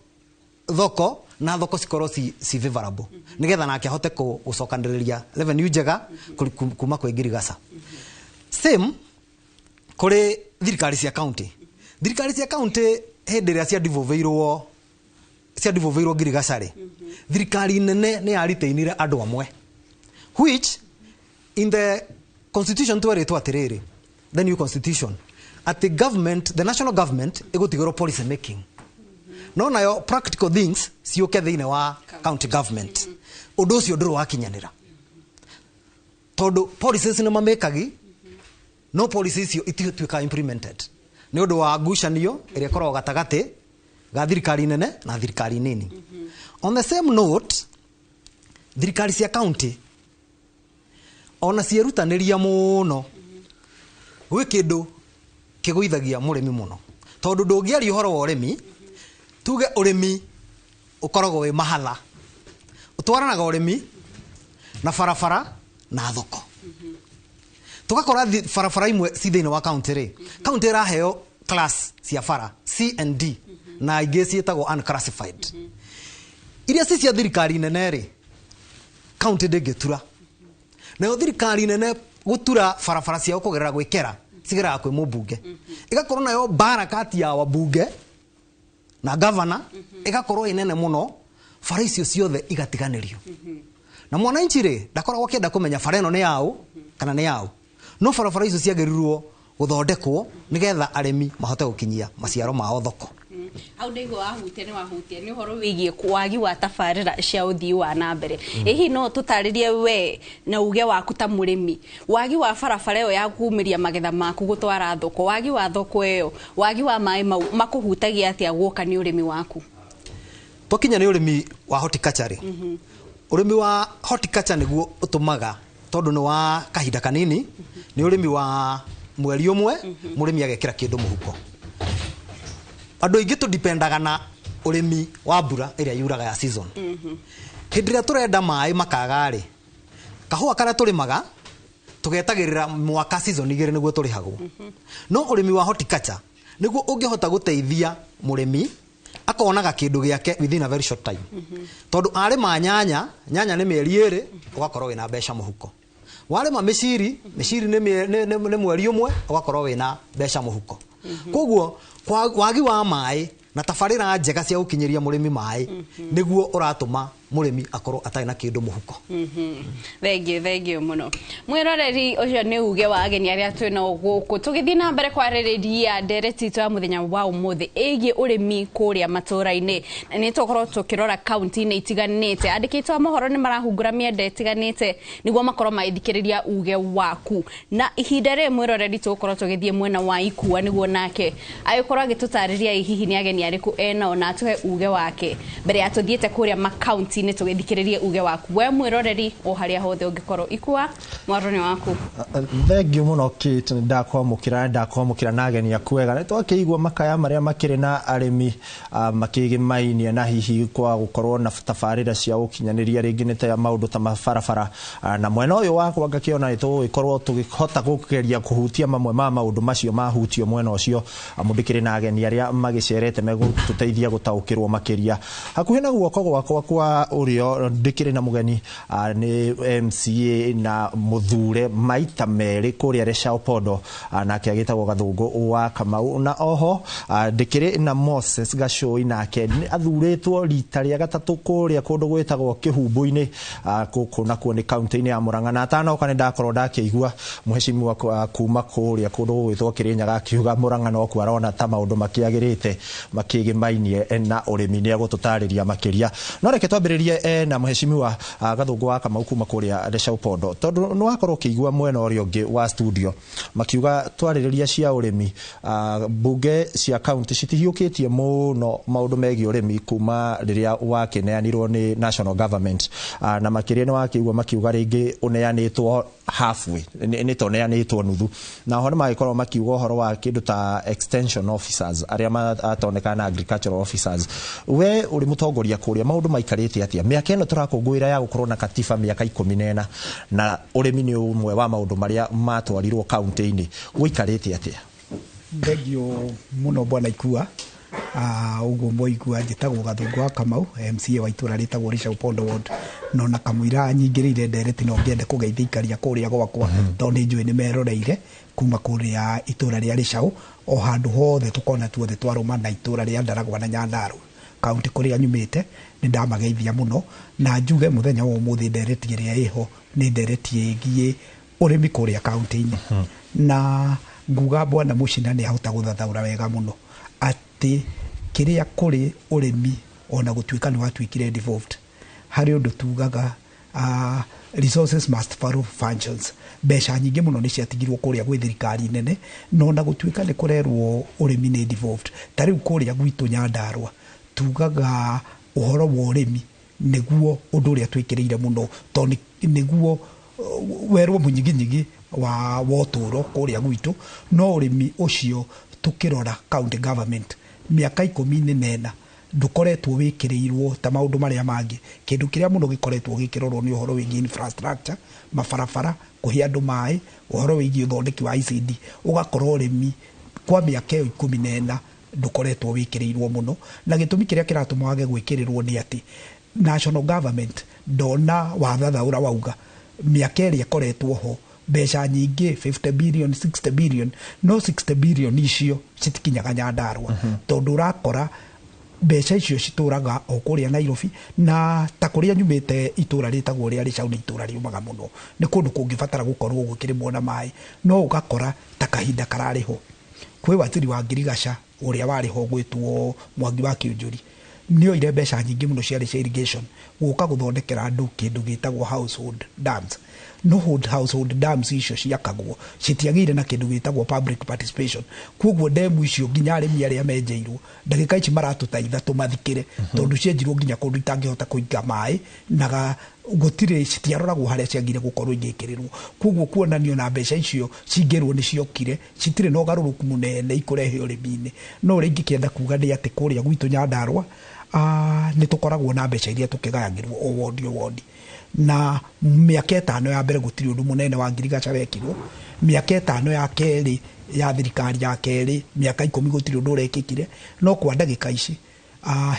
thoko na thoko cikorwo ci favorable, nĩgetha nake ahote gũcokanĩrĩria revenue njega kuma kwĩ ngirigaca. Same kũrĩ thirikari cia county. Thirikari cia county, hĩndĩ ĩrĩa ciadivolveirwo ngirigaca rĩ, thirikari nene nĩ yaritainire andũ amwe, which in the constitution twerĩtwo atĩrĩrĩ, the new constitution, atĩ government, the national government ĩgũtigĩrwo policy making, no nayo practical things ciũke thĩinĩ wa county government. Ũndũ ũcio ndũrĩ wakinyanĩra, tondũ policies nĩ mamĩkagi, no policies icio itituĩkaga implemented nĩ ũndũ wa ngucanio ĩrĩa ĩkoragwo gatagatĩ ga thirikari nene na thirikari nini. On the same note, thirikari cia county ona cierutanĩria mũno, gwĩ kĩndũ kĩgũithagia mũrĩmi mũno, tondũ ndũngĩaria ũhoro wa ũrĩmi tuge ũrĩmi ũkoragwo wĩ mahatha. Ũtwaranaga ũrĩmi na barabara na thoko. Tũgakora barabara imwe ci thĩinĩ wa county rĩ, county ĩraheo class cia bara C and D, na ingĩ ciĩtagwo unclassified. Iria ci cia thirikari nene rĩ, county ndĩngĩtura. Nayo thirikari nene gũtura barabara ciao kũgerera gwĩkera cigereraga kwĩ mũmbunge, ĩgakorwo nayo mbara kati ya wabunge na gavana ĩgakorwo ĩ nene mũno. Bara icio ciothe igatiganĩrio, na mwananchi rĩ, ndakoragwo akĩenda kũmenya bara ĩno nĩ yaũ kana nĩ yaũ, no barabara icio ciagĩrĩirwo gũthondekwo nĩgetha arĩmi mahote gũkinyia maciaro mao thoko. Hau ndaigua wahutia, nĩ wahutia nĩ ũhoro wĩgiĩ wagi wa tabarĩra cia ũthii wa na mbere. Ĩ hihi no tũtarĩrie we na uge waku ta mũrĩmi, wagi wa barabara ĩyo ya kumĩria magetha maku gũtwara thoko, wagi wa thoko ĩyo, wagi wa maĩ mau makũhutagia atĩa guoka nĩ ũrĩmi waku? Twakinya nĩ ũrĩmi wa horticulture rĩ, ũrĩmi wa horticulture nĩguo ũtũmaga, tondũ nĩ wa kahinda kanini, nĩ ũrĩmi wa mweri ũmwe, mũrĩmi agekĩra kĩndũ mũhuko. Andũ aingĩ tũdipendaga na ũrĩmi wa mbura ĩrĩa yuraga ya season. Hĩndĩ ĩrĩa tũrenda maĩ makaga rĩ, kahũa karĩa tũrĩmaga tũgetagĩrĩra mwaka, season 2 nĩguo tũrĩhagwo. No ũrĩmi wa horticulture nĩguo ũngĩhota gũteithia mũrĩmi akonaga kĩndũ gĩake within a very short time, tondũ arĩma nyanya, nyanya nĩ mĩeri 2 ũgakorwo wĩna mbeca mũhuko. Warĩma mĩciri, mĩciri nĩ mweri 1 ũgakorwo wĩna mbeca mũhuko. Koguo wagi wa maĩ na tabarĩra njega cia gũkinyĩria mũrĩmi maĩ nĩguo ũratũma mũrĩmi akorwo atarĩ na kĩndũ mũhuko. Thengiũ, thengiũ mũno mwĩroreri. Ũcio nĩ uge wa ageni arĩa twĩnao gũkũ, tũgĩthiĩ na mbere kwarĩrĩria ndereti itũ ya mũthenya wa ũmũthĩ ĩgiĩ ũrĩmi kũrĩa matũũra-inĩ, na nĩ tũkorwo tũkĩrora kaunti-inĩ itiganĩte. Andĩkĩtwo a mohoro nĩ marahungura mĩenda ĩtiganĩte nĩguo makorwo magĩthikĩrĩria uge waku, na ihinda rĩrĩ mwĩroreri tũgũkorwo tũgĩthiĩ mwena wa Ikua nĩguo nake agĩkorwo agĩtũtarĩria ĩ hihi nĩ ageni arĩkũ enao na atũhe uge wake mbere ya tũthiĩte kũrĩa makaunti. wabici-inĩ tũgĩthikĩrĩrie uge waku we mwĩroreri o harĩa hothe ũngĩkorwo. Ikua mwaro nĩ waku. Thengiũ mũno Kate, nĩ ndakwamũkĩra na ageni aku wega. Nĩ twakĩigua makaya marĩa makĩrĩ na arĩmi makĩgĩmainie na hihi kwa gũkorwo na tabarĩra cia ũkinyanĩria, rĩngĩ nĩ ta maũndũ ta mabarabara. Na mwena ũyũ wakwa ngakĩona nĩ tũgũgĩkorwo tũgĩhota kũgeria kũhutia mamwe ma maũndũ macio mahutio mwena ũcio, amu ndĩkĩrĩ na ageni arĩa magĩcerete megũtũteithia gũtaũkĩrwo makĩria. Hakuhĩ na guoko gwakwa kwa ũrĩo ndĩkĩrĩ na mũgeni, nĩ MCA na mũthure maita merĩ kũrĩa Leshau Pondo, nake agĩtagwo Gathũngũ wa Kamau. Na oho ndĩkĩrĩ na Moses Gacũi, nake nĩ athurĩtwo rita rĩa gatatũ kũrĩa kũndũ gwĩtagwo Kĩhumbũ-inĩ, gũkũ nakuo nĩ kaunti-inĩ ya Murang'a. Na atanoka nĩ ndakorwo ndakĩigua mũhecimiwa kuma kũrĩa kũndũ gũgwĩtwo Kĩrĩnyaga akiuga Murang'a nokuo arona ta maũndũ makĩagĩrĩte makĩgĩmainie na ũrĩmi. Nĩ egũtũtarĩria makĩria, no reke twambĩrĩrie na mũhecimiwa Gathũngũ wa Kamau kuma kũrĩa Leshau Pondo, tondũ nĩ wakorwo ũkĩigua mwena ũrĩa ũngĩ wa studio makiuga twarĩrĩria cia ũrĩmi, mbunge cia kaunti citihiũkĩtie mũno maũndũ megiĩ ũrĩmi kuma rĩrĩa wakĩneanirwo nĩ national government. Na makĩria nĩ wakĩigua makiuga rĩngĩ ũneanĩtwo halfway, nĩ ta ũneanĩtwo nuthu. Na oho nĩ magĩkorwo makiuga ũhoro wa kĩndũ ta extension officers arĩa matonekana na agricultural officers. We ũrĩ mũtongoria kũrĩa, maũndũ maikarĩte atĩa mĩaka ĩno tũrakũngũĩra ya gũkorwo na katiba mĩaka 14, na ũrĩmi nĩ ũmwe wa maũndũ marĩa matwarirwo kaunti-inĩ, gũikarĩte atĩa? Thengio mũno bwana Ikua. Ũguo mwaigua, njĩtagwo Gathũngũ wa Kamau, MCA wa itũra rĩtagwo Leshau Pondo Ward. No na kamũira nyingĩrĩire ndereti, no ngĩende kũgeithia ikaria kũrĩa gwakwa, tondũ nĩ njũĩ nĩ meroreire kuma kũrĩa itũra rĩa Leshau, o handũ hothe tũkona tuothe twarũma na itũra rĩa Ndaragwa na Nyandarua kaunti kũrĩa nyumĩte. Nĩ ndamageithia mũno na njuge mũthenya wa ũmũthĩ ndereti ĩrĩa ĩho nĩ ndereti ĩgiĩ ũrĩmi kũrĩa kaunti-inĩ. Na nguga bwana Mũcina nĩ ahota gũthathaũra wega mũno atĩ kĩrĩa kũrĩ ũrĩmi, ona gũtuĩka nĩ watuĩkire devolved, harĩ ũndũ tugaga resources must follow functions. Mbeca nyingĩ mũno nĩ ciatigirwo kũrĩa gwĩ thirikari nene, na ona gũtuĩka nĩ kũrerwo ũrĩmi nĩ devolved, ta rĩu kũrĩa gwitũ Nyandarua tugaga ũhoro wa ũrĩmi nĩguo ũndũ ũrĩa twĩkĩrĩire mũno, tondũ nĩguo werwo mũnyiginyigi wa ũtũũro kũrĩa gwitũ. No ũrĩmi ũcio tũkĩrora county government mĩaka 14 ndũkoretwo wĩkĩrĩirwo ta maũndũ marĩa mangĩ. Kĩndũ kĩrĩa mũno gĩkoretwo gĩkĩrorwo nĩ ũhoro wĩgiĩ infrastructure, mabarabara, kũhe andũ maĩ, ũhoro wĩgiĩ ũthondeki wa ICD. Ũgakorwo ũrĩmi kwa mĩaka ĩyo 14 ndũkoretwo wĩkĩrĩirwo mũno, na gĩtũmi kĩrĩa kĩratũma wage gwĩkĩrĩrwo nĩ atĩ national government ndona wathathaũra wauga mĩaka ĩrĩa ĩkoretwo ho mbeca nyingĩ 50 billion, 60 billion, no 60 billion icio citikinyaga Nyandarua, tondũ ũrakora mbeca icio citũraga o kũrĩa Nairobi. Na ta kũrĩa nyumĩte, itũra rĩtagwo rĩa Leshau nĩ itũra rĩũmaga mũno, nĩ kũndũ kũngĩbatara gũkorwo gũkĩrĩmwo na maĩ, no ũgakora ta kahinda kararĩ ho kwĩ waziri wa ngirigaca ũrĩa warĩ ho gwĩtwo Mwangi wa Kĩũnjũri, nĩ oire mbeca nyingĩ mũno ciarĩ cia irrigation gũka gũthondekera andũ kĩndũ gĩtagwo household dams. No household dams icio ciakagwo citiagĩire na kĩndũ gĩtagwo public participation. Koguo ndemu icio nginya arĩmi arĩa menjeirwo ndagĩka ici maratũtaitha tũmathikĩre, tondũ cienjirwo nginya kũndũ itangĩhota kũiga maĩ na gũtirĩ citiaroragwo harĩa ciagire gũkorwo igĩkĩrĩrwo. Koguo kuonanio na mbeca icio cingĩrwo nĩ ciokire citirĩ na ũgarũrũku mũnene ikũrehe ũrĩmi-inĩ. No ũrĩa ingĩkĩenda kuga nĩ atĩ kũrĩa gwitũ Nyandarua nĩ tũkoragwo na mbeca iria tũkĩgayagĩrwo o wondi o wondi, na mĩaka 5 ya mbere gũtirĩ ũndũ mũnene wa ngirigaca wekirwo. Mĩaka 5 ya kerĩ ya thirikari ya kerĩ, mĩaka 10 gũtirĩ ũndũ ũrekĩkire. No kwa ndagĩka ici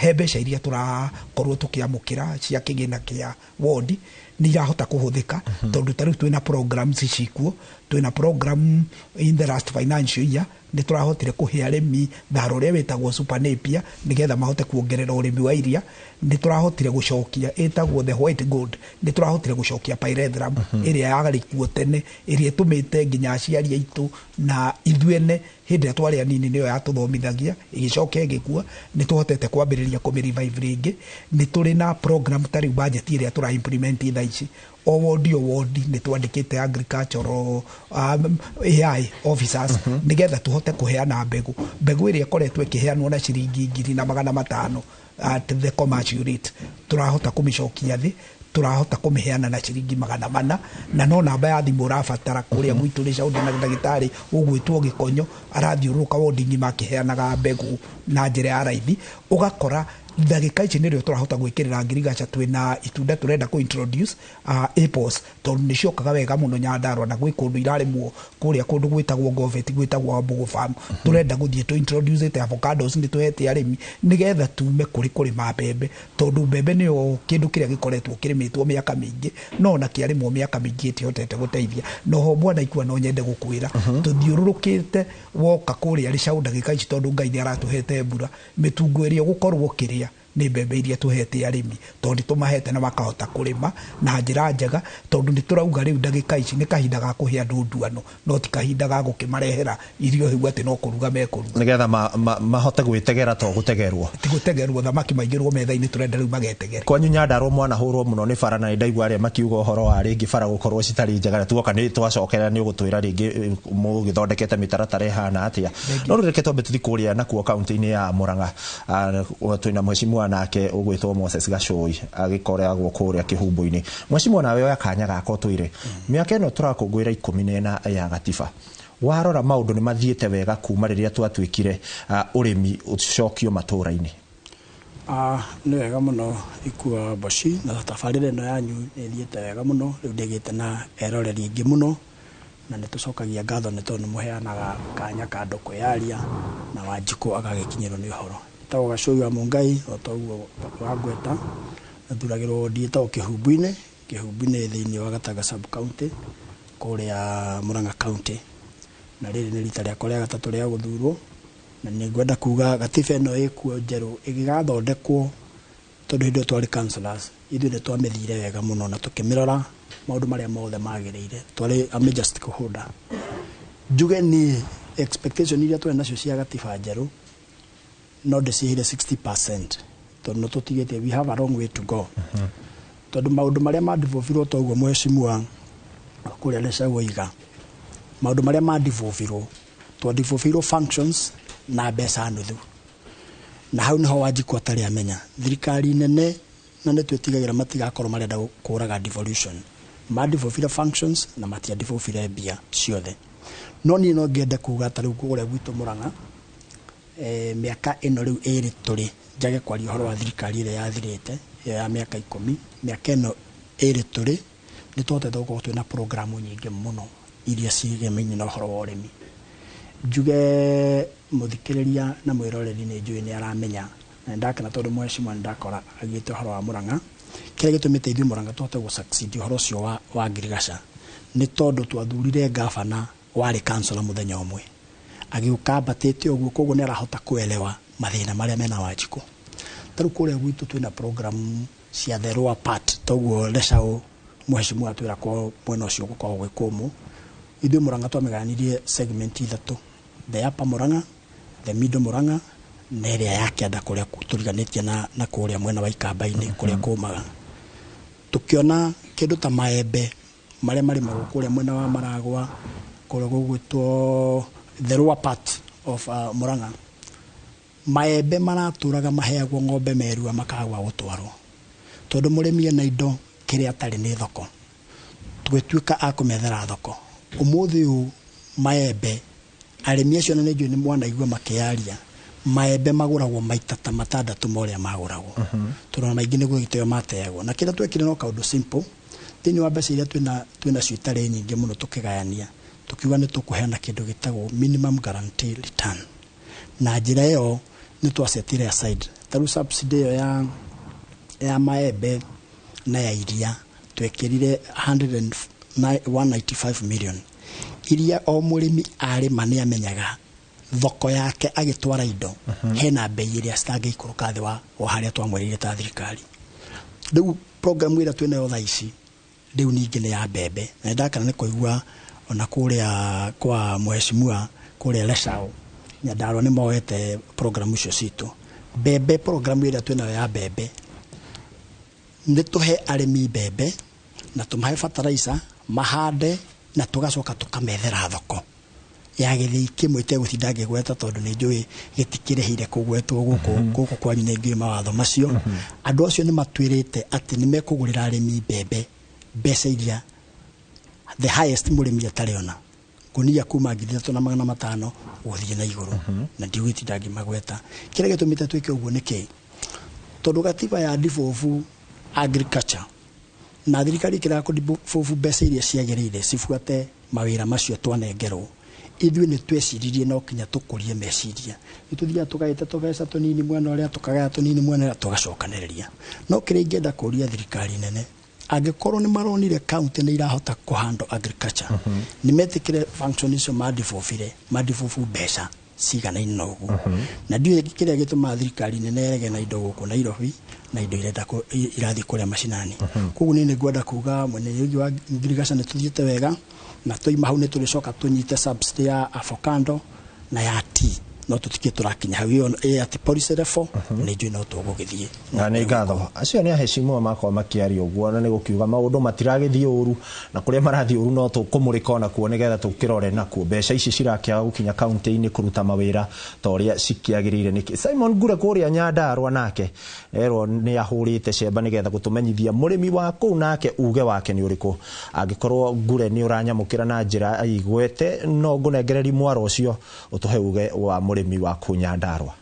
he mbeca iria tũrakorwo tũkĩamũkĩra cia kĩgĩna kĩa wondi nĩ irahota kũhũthĩka, tondũ ta rĩu twĩna programs cikuo, twĩna program in the last financial year nĩ tũrahotire kũhe arĩmi thara ũrĩa wĩtagwo super napier nĩgetha mahote kuongerera ũrĩmi wa iria. Nĩ tũrahotire gũcokia ĩtagwo the white gold, nĩ tũrahotire gũcokia pyrethrum ĩrĩa yarĩ kuo tene, ĩrĩa ĩtũmĩte nginya aciari aitũ na ithuene hĩndĩ ĩrĩa twarĩ anini nĩyo yatũthomithagia, ĩgĩcoka ĩgĩkua. Nĩ tũhotete kwambĩrĩria kũmĩ revive rĩngĩ. Nĩ tũrĩ na program ta rĩu budget ĩrĩa tũra implement thaa ici. O wodi o wodi nĩ twandĩkĩte agricultural AI officers nĩgetha tũhote kũheana mbegũ. Mbegũ ĩrĩa ĩkoretwo ĩkĩheanwo na ciringi 1500 at the commercial rate, tũrahota kũmĩcokia thĩ, tũrahota kũmĩheana na ciringi 400, na no namba ya thimũ ũrabatara. Kũrĩa gwitũ nĩ Caũndĩ na ndagĩtarĩ ũgwĩtwo Gĩkonyo arathiũrũrũka wodi ng'ima akĩheanaga mbegũ na njĩra ya raithi. Ũgakora ndagĩka ici nĩrĩo tũrahota gwĩkĩrĩra ngirigaca. Twĩna itunda tũrenda kũ introduce, apples, tondũ nĩ ciokaga wega mũno Nyandarua na gwĩ kũndũ irarĩmwo kũrĩa kũndũ gwĩtagwo Ngovet, gwĩtagwo Wambugu Farm. Tũrenda gũthiĩ tũ introduce ĩte avocados, nĩ tũhete arĩmi nĩgetha tume kũrĩ kũrĩma mbembe, tondũ mbembe nĩyo kĩndũ kĩrĩa gĩkoretwo kĩrĩmĩtwo mĩaka mĩingĩ, no ona kĩarĩmwo mĩaka mĩingĩ ĩtihotete gũteithia. Noho bwana Ikua, no nyende gũkwĩra tũthiũrũrũkĩte woka kũrĩa Rĩcaũ ndagĩka ici, tondũ Ngai nĩ aratũhete mbura, mĩtungo ĩrĩa ũgũkorwo ũkĩrĩa nĩ mbembe iria tũhete arĩmi, tondũ nĩ tũmahete na makahota kũrĩma na njĩra njega, tondũ nĩ tũrauga rĩu ndagĩka ici nĩ kahinda ga kũhe andũ nduano, no ti kahinda ga gũkĩmarehera irio hĩu atĩ no kũruga mekũruga. Nĩgetha mahote gwĩtegera to gũtegerwo. Ti gũtegerwo, thamaki maigĩrwo metha-inĩ, tũrenda rĩu magetegere. Kwanyu Nyandarua mwanahũrwo mũno nĩ bara, na nĩ ndaigua arĩa makiuga ũhoro wa rĩngĩ bara gũkorwo citarĩ njega, na tuoka nĩ twacokera nĩ ũgũtwĩra rĩngĩ mũgĩthondekete mĩtaratara ĩhana atĩa. No rĩu reke twambe tũthiĩ kũrĩa nakuo kaunti-inĩ ya Murang'a. Twĩna mheshimiwa nake ũgwĩtwo Moses Gacũi, agĩkoragwo kũrĩa Kĩhumbu-inĩ. Mheshimiwa, nawe oya kanya gaka ũtwĩre, mĩaka ĩno tũrakũngũĩra 14 ya gatiba, warora maũndũ nĩ mathiĩte wega kuma rĩrĩa twatuĩkire ũrĩmi ũcokio matũũra-inĩ? Nĩ wega mũno, Ikua Mboci, na tabarĩra ĩno yanyu nĩ ĩthiĩte wega mũno. Rĩu ndĩgĩte na eroreri aingĩ mũno, na nĩ tũcokagia ngatho nĩ tondũ nĩ mũheanaga kanya ka andũ kwĩyaria na Wanjikũ agagĩkinyĩrwo nĩ ũhoro. Njĩtagwo Gacũi wa Mũngai, o ta ũguo wangweta, na thuragĩrwo wodi ĩtagwo Kĩhumbu-inĩ, Kĩhumbu-inĩ thĩinĩ wa Gatanga sub county kũrĩa Murang'a County, na rĩrĩ nĩ rita rĩakwa rĩa gatatũ rĩa gũthurwo. Na nĩ ngwenda kuga gatiba ĩno ĩkuo njerũ ĩgĩgathondekwo, tondũ hĩndĩ ĩyo twarĩ councillors, ithuĩ nĩ twamĩthire wega mũno na tũkĩmĩrora maũndũ marĩa mothe magĩrĩire, twarĩ a major stakeholder. Njuge niĩ expectation iria twarĩ nacio cia gatiba njerũ no ndĩciheire 60%, tondũ nĩ tũtigĩtie, we have a long way to go, tondũ maũndũ marĩa mandivovirwo, toguo mheshimiwa kũrĩa Leshau oiga, maũndũ marĩa mandivovirwo, twandivovirwo functions na mbeca nuthu, na hau niho Wanjikũ atarĩ amenya thirikari nene, na nĩ twĩtigagĩra matigakorwo marenda kũraga devolution. Mandivovire functions na matiandivovire mbia ciothe. No niĩ no ngende kuga ta rĩu kũrĩa gwitũ Murang'a, mĩaka ĩno rĩu ĩrĩ tũrĩ, njage kwaria ũhoro wa thirikari ĩrĩa yathirĩte, ĩyo ya mĩaka 10, mĩaka ĩno ĩrĩ tũrĩ nĩ tũhotete gũkorwo twĩna programu nyingĩ mũno iria ciĩgemainie na ũhoro wa ũrĩmi. Njuge mũthikĩrĩria na mwĩroreri nĩ njũĩ nĩ aramenya, na nĩndakena tondũ mheshimiwa nĩndakora agĩte ũhoro wa Murang'a. Kĩrĩa gĩtũmĩte ithuĩ Murang'a tũhote gũ succeed ũhoro ũcio wa ngirigaca nĩ tondũ twathurire gavana warĩ councillor mũthenya ũmwe, agĩũka ambatĩte ũguo, koguo nĩ arahota kuelewa mathĩna marĩa mena Wanjikũ. Ta rĩu kũrĩa gwitũ twĩna program cia the lower part, toguo Leshau mheshimiwa atwĩra kwao mwena ũcio gũkoragwo gwĩ kũmũ. Ithuĩ Murang'a twamĩgayanirie segment ithatũ: the upper Murang'a, the middle Murang'a, na ĩrĩa ya kĩanda kũrĩa tũriganĩtie na kũrĩa mwena wa Ikamba-inĩ kũrĩa kũmaga. Tũkĩona kĩndũ ta maembe marĩa marĩmagwo kũrĩa mwena wa Maragwa, kũrĩa gũgwĩtwo the lower part of Murang'a, maembe maratũraga maheagwo ng'ombe merua makaga gwa gũtwarwo, tondũ mũrĩmi ena indo, kĩrĩa atarĩ nĩ thoko. Tũgĩtuĩka a kũmethera thoko. Ũmũthĩ ũyũ maembe, arĩmi acio na nĩ njũĩ nĩ mwanaigua makĩaria, maembe magũragwo maita ta matandatũ ma ũrĩa magũragwo, tondũ ona maingĩ nĩ gũgĩteo mateagwo. Na kĩrĩa twekire no kaũndũ simple: thĩinĩ wa mbeca iria twĩna cio itarĩ nyingĩ mũno, tũkĩgayania, tũkiuga nĩ tũkũheana kĩndũ gĩtagwo minimum guarantee return, na njĩra ĩyo nĩ twasetire aside ta rĩu subsidy ĩyo ya maembe na ya iria twekĩrire 100 and 195 million, iria o mũrĩmi arĩma nĩ amenyaga thoko yake agĩtwara indo hena bei ĩrĩa citangĩikũrũka thĩ wa harĩa twamwĩrĩire ta thirikari. Rĩu program ĩrĩa twĩnayo thaa ici rĩu ningĩ nĩ ya mbembe, na nĩndakena nĩ kũigua ona kũrĩa kwa mheshimiwa kũrĩa Leshau Nyandarua nĩ moete program icio citũ. Mbembe, program ĩrĩa twĩnayo ya mbembe nĩ tũhe arĩmi mbembe Na tũmahe fertilizer mahande, na tũgacoka tũkamethera thoko ya gĩthĩi kĩmwe itegũtinda ngĩgweta tondũ nĩ njũĩ gĩtikĩrĩhĩire kũgwetwo gũkũ gũkũ kwanyu, nĩ ngĩũĩ mawatho macio. Andũ acio nĩ matwĩrĩte atĩ nĩ mekũgũrĩra arĩmi mbembe mbeca iria the highest mũrĩmi atarĩ ona ngũnia kuma 3,500 gũthiĩ na igũrũ, na ndigũtinda ngĩmagweta. Kĩrĩa gĩtũmĩte twĩke ũguo nĩ kĩĩ? Tondũ gatiba ya devolve agriculture na thirikari ĩkĩrega kũ devolve mbeca iria ciagĩrĩire cibuate mawĩra macio twanengerwo, ithuĩ nĩ tweciririe no kinya tũkũrie meciria. Nĩ tũthiaga tũgaĩte tũbeca tũnini mwena ũrĩa, tũkagaya tũnini mwena ũrĩa, tũgacokanĩrĩria. No kĩrĩa ingĩenda kũria thirikari nene, angĩkorwo nĩ maronire county nĩ irahota kũhandle agriculture, nĩ metĩkĩre function icio madevolvire, madevolve mbeca ciganaine na ũguo. Na ndiũĩ kĩrĩa gĩtũmaga thirikari nene ĩrege na indo gũkũ Nairobi na indo irenda irathiĩ kũrĩa macinani. Koguo niĩ nĩ ngwenda kuga mwena ũyũ wa ngirigaca nĩ tũthiĩte wega, na twaima hau nĩ tũrĩcoka tũnyite subsidy ya avocado na ya tea, no tũtikĩ tũrakinya hau. Ĩyo ĩ atĩ policy level nĩ njũĩ no tũgũgĩthiĩ. Na nĩ ngatho. Acio nĩ aheshimiwa makwa makĩaria ũguo, na nĩ gũkiuga maũndũ matiragĩthiĩ ũru, na kũrĩa marathiĩ ũru no tũkũmũrĩka onakuo nĩgetha tũkĩrore nakuo mbeca ici cirakĩaga gũkinya kaunti-inĩ kũruta mawĩra ta ũrĩa cikĩagĩrĩire nĩkĩ. Simon Ngure kũrĩa Nyandarua nake erwo nĩ ahũrĩte cemba nĩgetha gũtũmenyithia mũrĩmi wa kũu nake uge wake nĩ ũrĩkũ. Angĩkorwo Ngure nĩ ũranyamũkĩra na njĩra igwete, no ngũnengereria mwaro ũcio ũtũhe uge wa mũrĩmi wa kũu Nyandarua.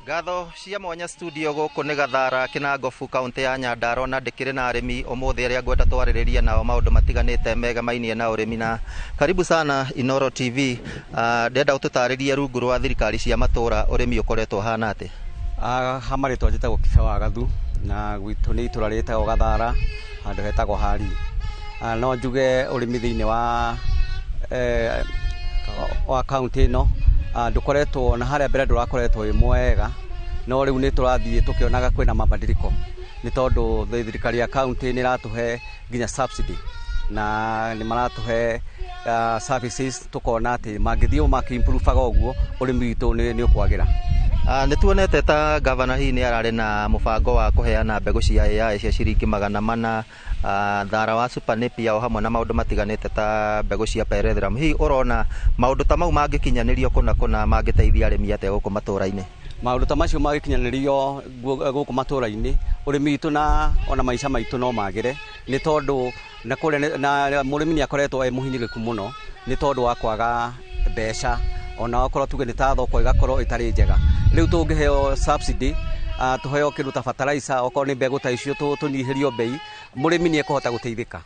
Ngatho cia mwanya studio gũkũ nĩ Gathara Kĩnangobu kaunti ya Nyandarua, na ndĩkĩrĩ na arĩmi ũmũthĩ arĩa ngwenda twarĩrĩria nao maũndũ matiganĩte megamainie na ũrĩmi. Na karibu sana Inoro TV. Ndĩrenda ũtũtarĩrie rungu rwa thirikari cia matũra ũrĩmi ũkoretwo ũhana atĩa? Ha marĩtwa njĩtagwo Kibe wa Gathu, na gwitũ nĩ itũra rĩtagwo Gathara, handũ hetagwo Hari. No njuge ũrĩmi thĩinĩ wa kaunti ĩno ndũkoretwo na harĩa mbere ndũrakoretwo wĩ mwega, no rĩu nĩ tũrathiĩ tũkĩonaga kwĩna mabadiliko, nĩ tondũ thirikari ya kaunti nĩ ĩratũhe nginya subsidy na nĩ maratũhe services, tũkona atĩ mangĩthiĩ makĩ-improvaga ũguo ũrĩmi witũ nĩ ũkwagĩra. Nĩ tuonete ta gavana hihi nĩ ararĩ na mũbango wa kũheana mbegũ cia AI cia ciringi 400, thara wa Super Napier o hamwe na maũndũ matiganĩte ta mbegũ cia Pyrethrum. Hihi ũrona maũndũ ta mau mangĩkinyanĩrio kũna kũna mangĩteithia arĩmi atĩa gũkũ matũra-inĩ? Maũndũ ta macio magĩkinyanĩrio gũkũ matũra-inĩ, ũrĩmi witũ na ona maica maitũ no magĩre, nĩ tondũ na kũrĩa na mũrĩmi nĩ akoretwo e mũhinyĩrĩku mũno nĩ tondũ wa kwaga mbeca, ona okorwo tuge nĩ ta thoko ĩgakorwo ĩtarĩ njega. Rĩu tũngĩheo subsidy, tũheo kĩndũ ta fertilizer, okorwo nĩ mbegũ ta icio tũnyihĩrio bei, mũrĩmi nĩ ekũhota gũteithĩka.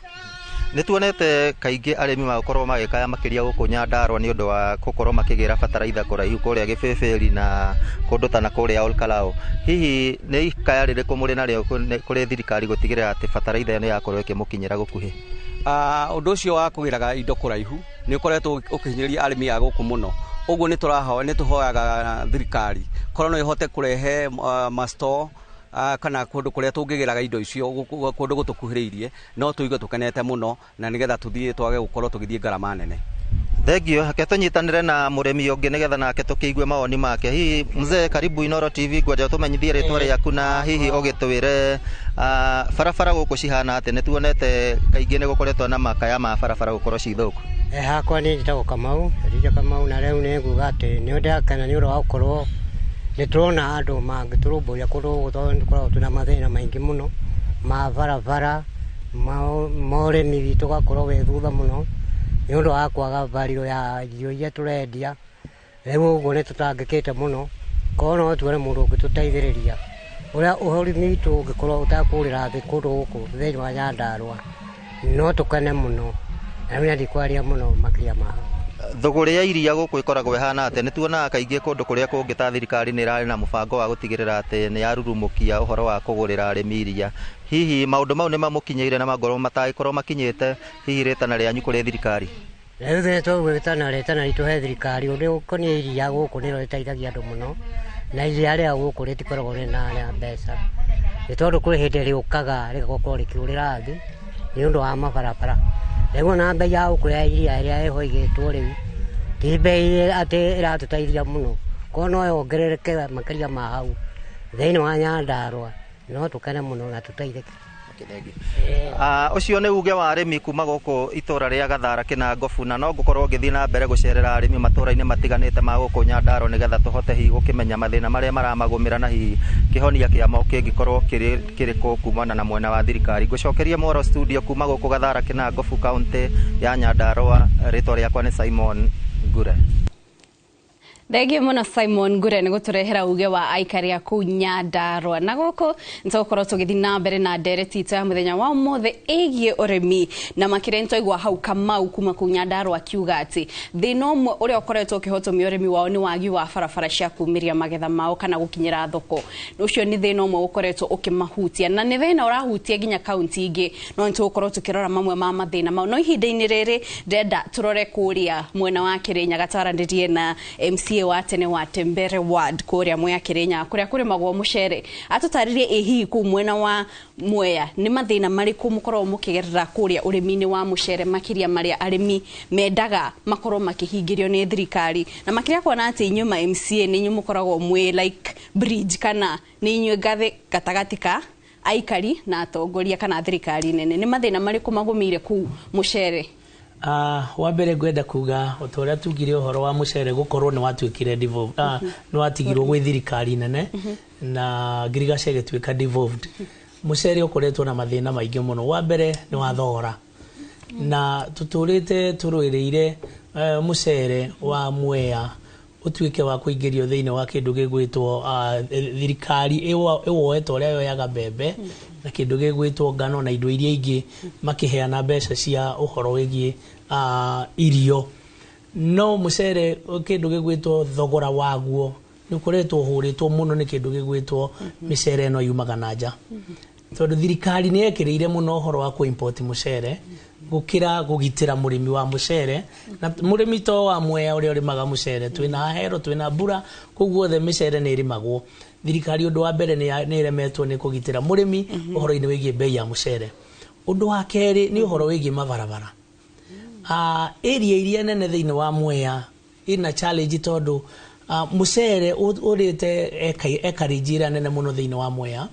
Nĩ tuonete kaingĩ arĩmi magũkorwo magĩkaya makĩria gũkũ Nyandarua nĩ ũndũ wa gũkorwo makĩgĩra bataraitha kũraihu kũrĩa Gĩbĩbĩri na kũndũ ta na kũrĩa Olkalou. Hihi nĩ ikaya rĩrĩkũ mũrĩ narĩo kũrĩ thirikari gũtigĩrĩra atĩ bataraitha ĩyo nĩ yakorwo ĩkĩmũkinyĩra gũkuhĩ? Ũndũ ũcio wa kũgĩraga indo kũraihu nĩ ũkoretwo ũkĩhinyĩrĩria arĩmi a gũkũ mũno. Ũguo nĩ tũhoyaga thirikari korwo no ĩhote kũrehe ma-store kana kũndũ kũrĩa tũngĩgĩraga indo icio kũndũ gũtũkuhĩrĩirie, no tũigue tũkenete mũno, na nĩgetha tũthiĩ twage gũkorwo tũgĩthiĩ ngarama nene. Thengio, reke tũnyitanĩre na mũrĩmi ũngĩ nĩgetha nake tũkĩigue mawoni make. Hihi mzee, karibu Inoro TV, ngwenda ũtũmenyithie rĩtwa rĩaku na hihi ũgĩtwĩre barabara gũkũ cihana atĩa. Nĩ tuonete kaingĩ nĩ gũkoretwo na makaya ma barabara gũkorwo ci thũku. Hakwa niĩ njĩtagwo Kamau, Elijah Kamau, na rĩu nĩ nguga atĩ nĩ ndĩrakena nĩ ũndũ wa gũkorwo nĩ tũrona andũ mangĩtũrũmbũiya kũndũ gũkũ, tondũ nĩ tũkoragwo twĩna mathĩna maingĩ mũno ma barabara, ma ũrĩmi witũ ũgakorwo wĩ thutha mũno nĩ ũndũ wa kwaga value ya irio iria tũrendia. Rĩu ũguo nĩ tũtangĩkĩte mũno, korwo no tuone mũndũ ũngĩtũteithĩrĩria ũrĩa ũrĩmi witũ ũngĩkorwo ũtakũrĩra thĩ kũndũ gũkũ thĩinĩ wa Nyandarua, no tũkene mũno. Na rĩu ndikwaria mũno makĩria ma hau. Thũgũrĩ ya iria gũkũ ĩkoragwo ĩhana atĩa? Nĩ tuonaga kaingĩ kũndũ kũrĩa kũngĩ ta thirikari nĩ ĩrarĩ na mũbango wa gũtigĩrĩra atĩ nĩ yarurumũkia ũhoro wa kũgũrĩra arĩmi iria. Hihi maũndũ mau nĩ mamũkinyĩire, na mangorwo matangĩkorwo makinyĩte, hihi rĩtana rĩanyu kũrĩ thirikari? Rĩu ithuĩ tũgwĩtana rĩtana ritũ he thirikari ũndũ ũkoniĩ iria gũkũ nĩrĩo rĩteithagia andũ mũno, na iria rĩa gũkũ rĩtikoragwo rĩna mbeca, nĩ tondũ kũrĩ hĩndĩ rĩũkaga rĩgakorwo rĩkĩũrĩra thĩ nĩ ũndũ wa mabarabara. Rĩu ona mbei ya gũkũ ya iria ĩrĩa ĩho ĩigĩtwo rĩu ti mbei atĩ ĩratũteithia mũno, korwo no yongerereke makĩria ma hau thĩinĩ wa Nyandarua no tũkene mũno na tũteithĩke. Okay, thank you. Ũcio nĩ uge wa arĩmi kuma gũkũ itũra rĩa Gathara Kĩnangobu, na no ngũkorwo ngĩthiĩ na mbere gũcerera arĩmi matũra-inĩ matiganĩte ma gũkũ Nyandarua, nĩgetha tũhote hihi gũkĩmenya mathĩna marĩa maramagũmĩra na hihi kĩhonia kĩamo kĩngĩkorwo kĩrĩ kĩrĩkũ kumana na mwena wa thirikari. Ngũcokeria mworo studio kuma gũkũ Gathara Kĩnangobu, kaũntĩ ya Nyandarua. Rĩtwa rĩakwa nĩ Simon Ngure. Thengiũ mũno Simon Ngure nĩ gũtũrehera uge wa aikari a kũu Nyandarua. Na gũkũ nĩtũgũkorwo tũgĩthiĩ na mbere na ndereti itũ ya mũthenya wa ũmũthĩ ĩgiĩ ũrĩmi, na makĩria nĩtwaigua hau Kamau kuma kũu Nyandarua akiuga atĩ thĩna ũmwe ũrĩa ũkoretwo ũkĩhotomia ũrĩmi wao nĩ wagi wa barabara cia kumĩria magetha mao kana gũkinyĩra thoko. Ũcio nĩ thĩna ũmwe ũkoretwo ũkĩmahutia, na nĩ thĩna ũrahutia nginya kaunti ingĩ, no nĩtũgũkorwo tũkĩrora mamwe ma mathĩna mau. No ihinda-inĩ rĩrĩ ndĩrenda tũrore kũrĩa mwena wa Kĩrĩnyaga, twaranĩrie na MCA wa tene wa Tembere Ward kũrĩa Mwea Kĩrĩnyaga, kũrĩa kũrĩmagwo mũcere, atũtarĩrie ĩ hihi kũu mwena wa Mwea nĩ mathĩna marĩkũ mũkoragwo mũkĩgerera kũrĩa ũrĩmi-inĩ wa mũcere, makĩria marĩa arĩmi mendaga makorwo makĩhingĩrio nĩ thirikari, na makĩria kuona atĩ inyuĩ ma MCA nĩ inyuĩ mũkoragwo mwĩ like bridge, kana nĩ inyuĩ ngathĩ gatagatĩ ka aikari na atongoria kana thirikari nene. Nĩ mathĩna marĩkũ magũmĩire kũu mũcere? Wa mbere ngwenda kuga o ta ũrĩa tugire ũhoro wa mũcere gũkorwo nĩ watuĩkire devolved, nĩ watigirwo gwĩ thirikari nene na ngirigaca ĩgĩtuĩka devolved. Mũcere ũkoretwo na mathĩna maingĩ mũno. Wa mbere nĩ wa thogora, na tũtũrĩte tũrũĩrĩire mũcere wa Mwea ũtuĩke wa kũingĩrio thĩinĩ wa kĩndũ gĩgwĩtwo thirikari ĩwoe ta ũrĩa yoyaga mbembe na kĩndũ gĩgwĩtwo ngano na indo iria ingĩ, makĩheana mbeca cia ũhoro wĩgiĩ irio. No mũcere, kĩndũ gĩgwĩtwo thogora waguo nĩ ũkoretwo ũhũrĩtwo mũno nĩ kĩndũ gĩgwĩtwo mĩcere ĩno yumaga na nja, tondũ thirikari nĩ yekĩrĩire mũno ũhoro wa kũ-import mũcere gũkĩra kũgitĩra mũrĩmi wa mũcere. Na mũrĩmi to wa Mwea ũrĩa ũrĩmaga mũcere, twĩna Ahero, twĩna Mbura, kũu guothe mĩcere nĩ ĩrĩmagwo. Thirikari ũndũ wa mbere nĩ ĩremetwo nĩ kũgitĩra mũrĩmi ũhoro-inĩ wĩgiĩ bei ya mũcere. Ũndũ wa kerĩ nĩ ũhoro wĩgiĩ mabarabara. Area iria nene thĩinĩ wa Mwea ina challenge, tondũ mũcere ũrĩte acreage ĩrĩa nene mũno thĩinĩ wa Mwea,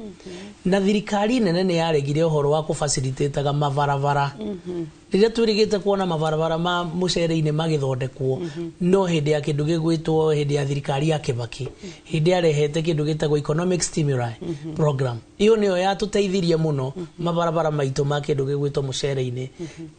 na thirikari nene nĩ yaregire ũhoro wa kũfacilitate mabarabara. Rĩrĩa twĩrĩgĩte kuona mabarabara ma mũcere-inĩ magĩthondekwo, no hĩndĩ ya kĩndũ gĩgwĩtwo hĩndĩ ya thirikari ya Kĩbaki, hĩndĩ yarehete kĩndũ gĩtagwo economic stimuli program, ĩyo nĩyo yatũteithirie mũno mabarabara maitũ ma kĩndũ gĩgwĩtwo mũcere-inĩ.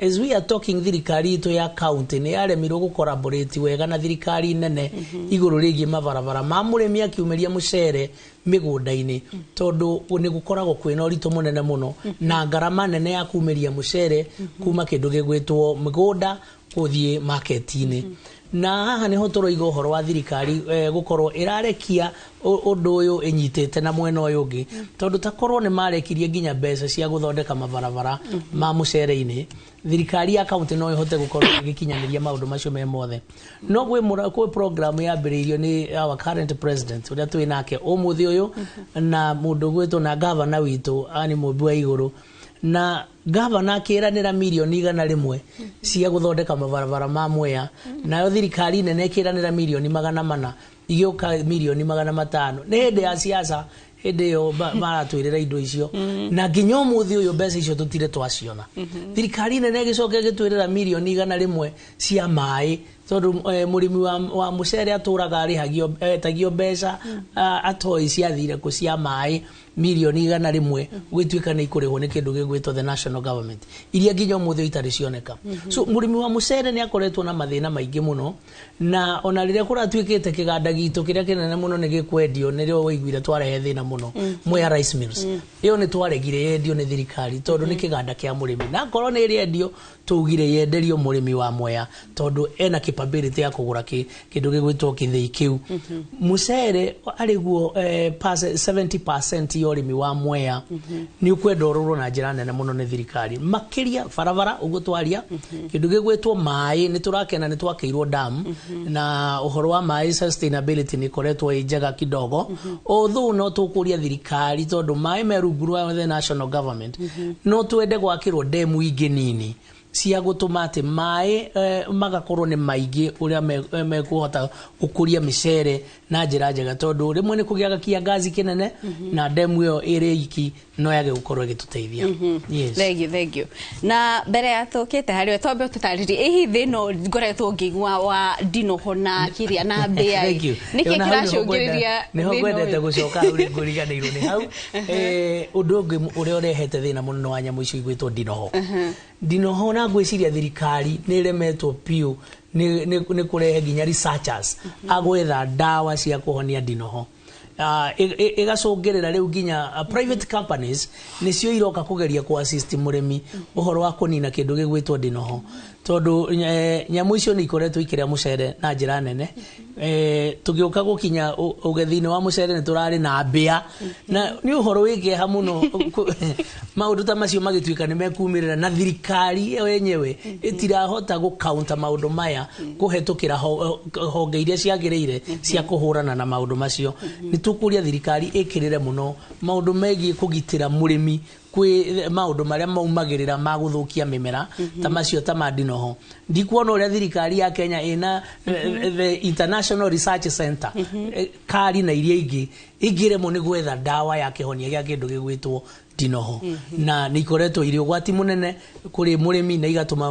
As we are talking, thirikari itũ ya county nĩ yaremirwo gũcollaborate wega na thirikari nene igũrũ rĩgiĩ mabarabara ma mũrĩmi akiumĩria mũcere mĩgũnda-inĩ, tondũ nĩ gũkoragwo kwĩna ũritũ mũnene mũno na ngarama nene ya kumĩria mũcere kuma kĩndũ gĩgwĩtwo mĩgũnda gũthiĩ market-inĩ. Na haha nĩho tũroiga ũhoro wa thirikari gũkorwo ĩrarekia ũndũ ũyũ ĩnyitĩte na mwena ũyũ ũngĩ, tondũ takorwo nĩ marekirie nginya mbeca cia gũthondeka mabarabara ma mũcere-inĩ, thirikari ya kaunti no ĩhote gũkorwo ĩgĩkinyanĩria maũndũ macio me mothe. No gwĩ program yambĩrĩirio nĩ our current president ũrĩa twĩ nake ũmũthĩ ũyũ, na mũndũ ũgwĩtwo na gavana witũ ani Mũmbi wa Igũrũ, na gavana akĩranĩra mirioni 100 cia gũthondeka mabarabara ma Mwea, nayo thirikari nene ĩkĩranĩra mirioni 400, igĩũka mirioni 500. Nĩ hĩndĩ ya siasa hĩndĩ ĩyo maratwĩrĩra indo icio, na nginya ũmũthĩ ũyũ mbeca icio tũtirĩ twaciona. Thirikari nene ĩgĩcoka ĩgĩtwĩrĩra mirioni 100 cia maĩ, tondũ mũrĩmi wa mũcere atũraga arĩhagio, etagio mbeca, atoĩ ciathire kũ cia maĩ mirioni 100, gwĩtuĩka nĩ ikũrĩhwo nĩ kĩndũ gĩgwĩtwo the national government, iria nginya ũmũthĩ itarĩ cioneka. So mũrĩmi wa mũcere nĩ akoretwo na mathĩna maingĩ mũno, na ona rĩrĩa kũratuĩkĩte kĩganda gitũ kĩrĩa kĩnene mũno nĩ gĩkwendio, nĩrĩo waiguire twarehe thĩna mũno Mwea Rice Mills. Ĩyo nĩ twaregire yendio nĩ thirikari, tondũ nĩ kĩganda kĩa mũrĩmi, na akorwo nĩ ĩrĩendio, tũugire yenderio mũrĩmi wa Mwea, tondũ ena capability ya kũgũra kĩndũ gĩgwĩtwo kĩthĩi kĩu. Mũcere arĩguo 70% ya ũrĩmi wa Mwea nĩ ũkwenda ũrorwo na njĩra nene mũno nĩ thirikari, makĩria barabara ũguo twaria. Kĩndũ gĩgwĩtwo maĩ, nĩ tũrakena nĩ twakĩirwo dam, na ũhoro wa maĩ sustainability nĩ ĩkoretwo ĩ njega kidogo, although no tũkũria thirikari, tondũ maĩ me rungu rwa the national government, no twende gwakĩrwo demu ingĩ nini cia gũtũma atĩ maĩ magakorwo nĩ maingĩ ũrĩa mekũhota gũkũria mĩcere. Na njĩra njega, tondũ rĩmwe nĩ kũgĩaga kĩangazi kĩnene na ndemu ĩyo ĩrĩ iki no yage gũkorwo ĩgĩtũteithia. Yes. Thank you, thank you. Na mbere ya tũkĩte harĩ we, twambe ũtũtarĩrie ĩ hihi thĩna ngoretwo ngĩigua wa ndinoho na kĩrĩa na mbĩa? Thank you. Nĩkĩ Ona hau nĩho kĩracũngĩrĩria nĩho thĩna ngwendete ũyũ? Gũcoka hau rĩ, ngũriganĩirwo nĩ hau. Ũndũ ũngĩ ũrĩa ũrehete thĩna mũno wa nyamũ icio igwĩtwo ndinoho. Ndinoho, na ngwĩciria thirikari nĩ ĩremetwo biũ nĩ kũrehe nginya researchers a gwetha ndawa cia kũhonia ndinoho. Ĩgacũngĩrĩra rĩu nginya private companies nĩcio iroka kũgeria kũ assist mũrĩmi ũhoro wa kũnina kĩndũ gĩgwĩtwo ndinoho, tondũ nyamũ icio nĩ ikoretwo ikĩrĩa mũcere na njĩra nene. Tũgĩũka gũkinya ũgethi-inĩ wa mũcere nĩ tũrarĩ na mbĩa, na nĩ ũhoro wĩ kĩeha mũno maũndũ ta macio magĩtuĩka nĩ mekumĩrĩra na thirikari ĩyo yenyewe ĩtirahota gũ-counter maũndũ maya kũhetũkĩra honge iria ciagĩrĩire cia kũhũrana na maũndũ macio. Nĩ tũkũria thirikari ĩkĩrĩre mũno maũndũ megiĩ kũgitĩra mũrĩmi kwĩ maũndũ marĩa maumagĩrĩra ma gũthũkia mĩmera ta macio, ta ma ndinoho. Ndikuona ũrĩa thirikari ya Kenya ĩna the International Research Center, kari na iria ingĩ ingĩremwo nĩ gwetha ndawa ya kĩhonia gĩa kĩndũ gĩgwĩtwo ndinoho, na nĩ ikoretwo irĩ ũgwati mũnene kũrĩ mũrĩmi na igatũma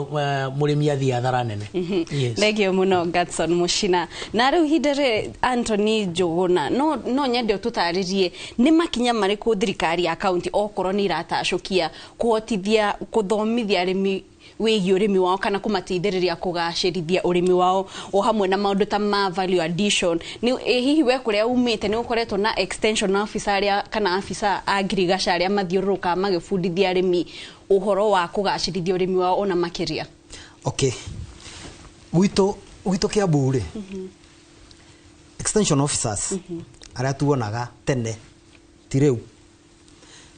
mũrĩmi athiĩ hathara nene. Yes. Thengio mũno, Gadson Mushina. Na rĩu ihinda rĩ, Anthony Njũgũna, no nyende ũtũtarĩrie nĩ makinya marĩkũ thirikari ya kaunti, okorwo nĩ iratacũkia, kũhotithia kũthomithia arĩmi wĩgiĩ ũrĩmi wao kana kũmateithĩrĩria kũgacĩrithia ũrĩmi wao, o hamwe na maũndũ ta ma value addition. Nĩ hihi we kũrĩa umĩte nĩ ũkoretwo na extension officer arĩa kana afisa a ngirigaca arĩa mathiũrũrũkaga magĩbundithia arĩmi ũhoro wa kũgacĩrithia ũrĩmi wao ona makĩria? Okay, gwitũ Kiambu rĩ, extension officers arĩa tuonaga tene, ti rĩu,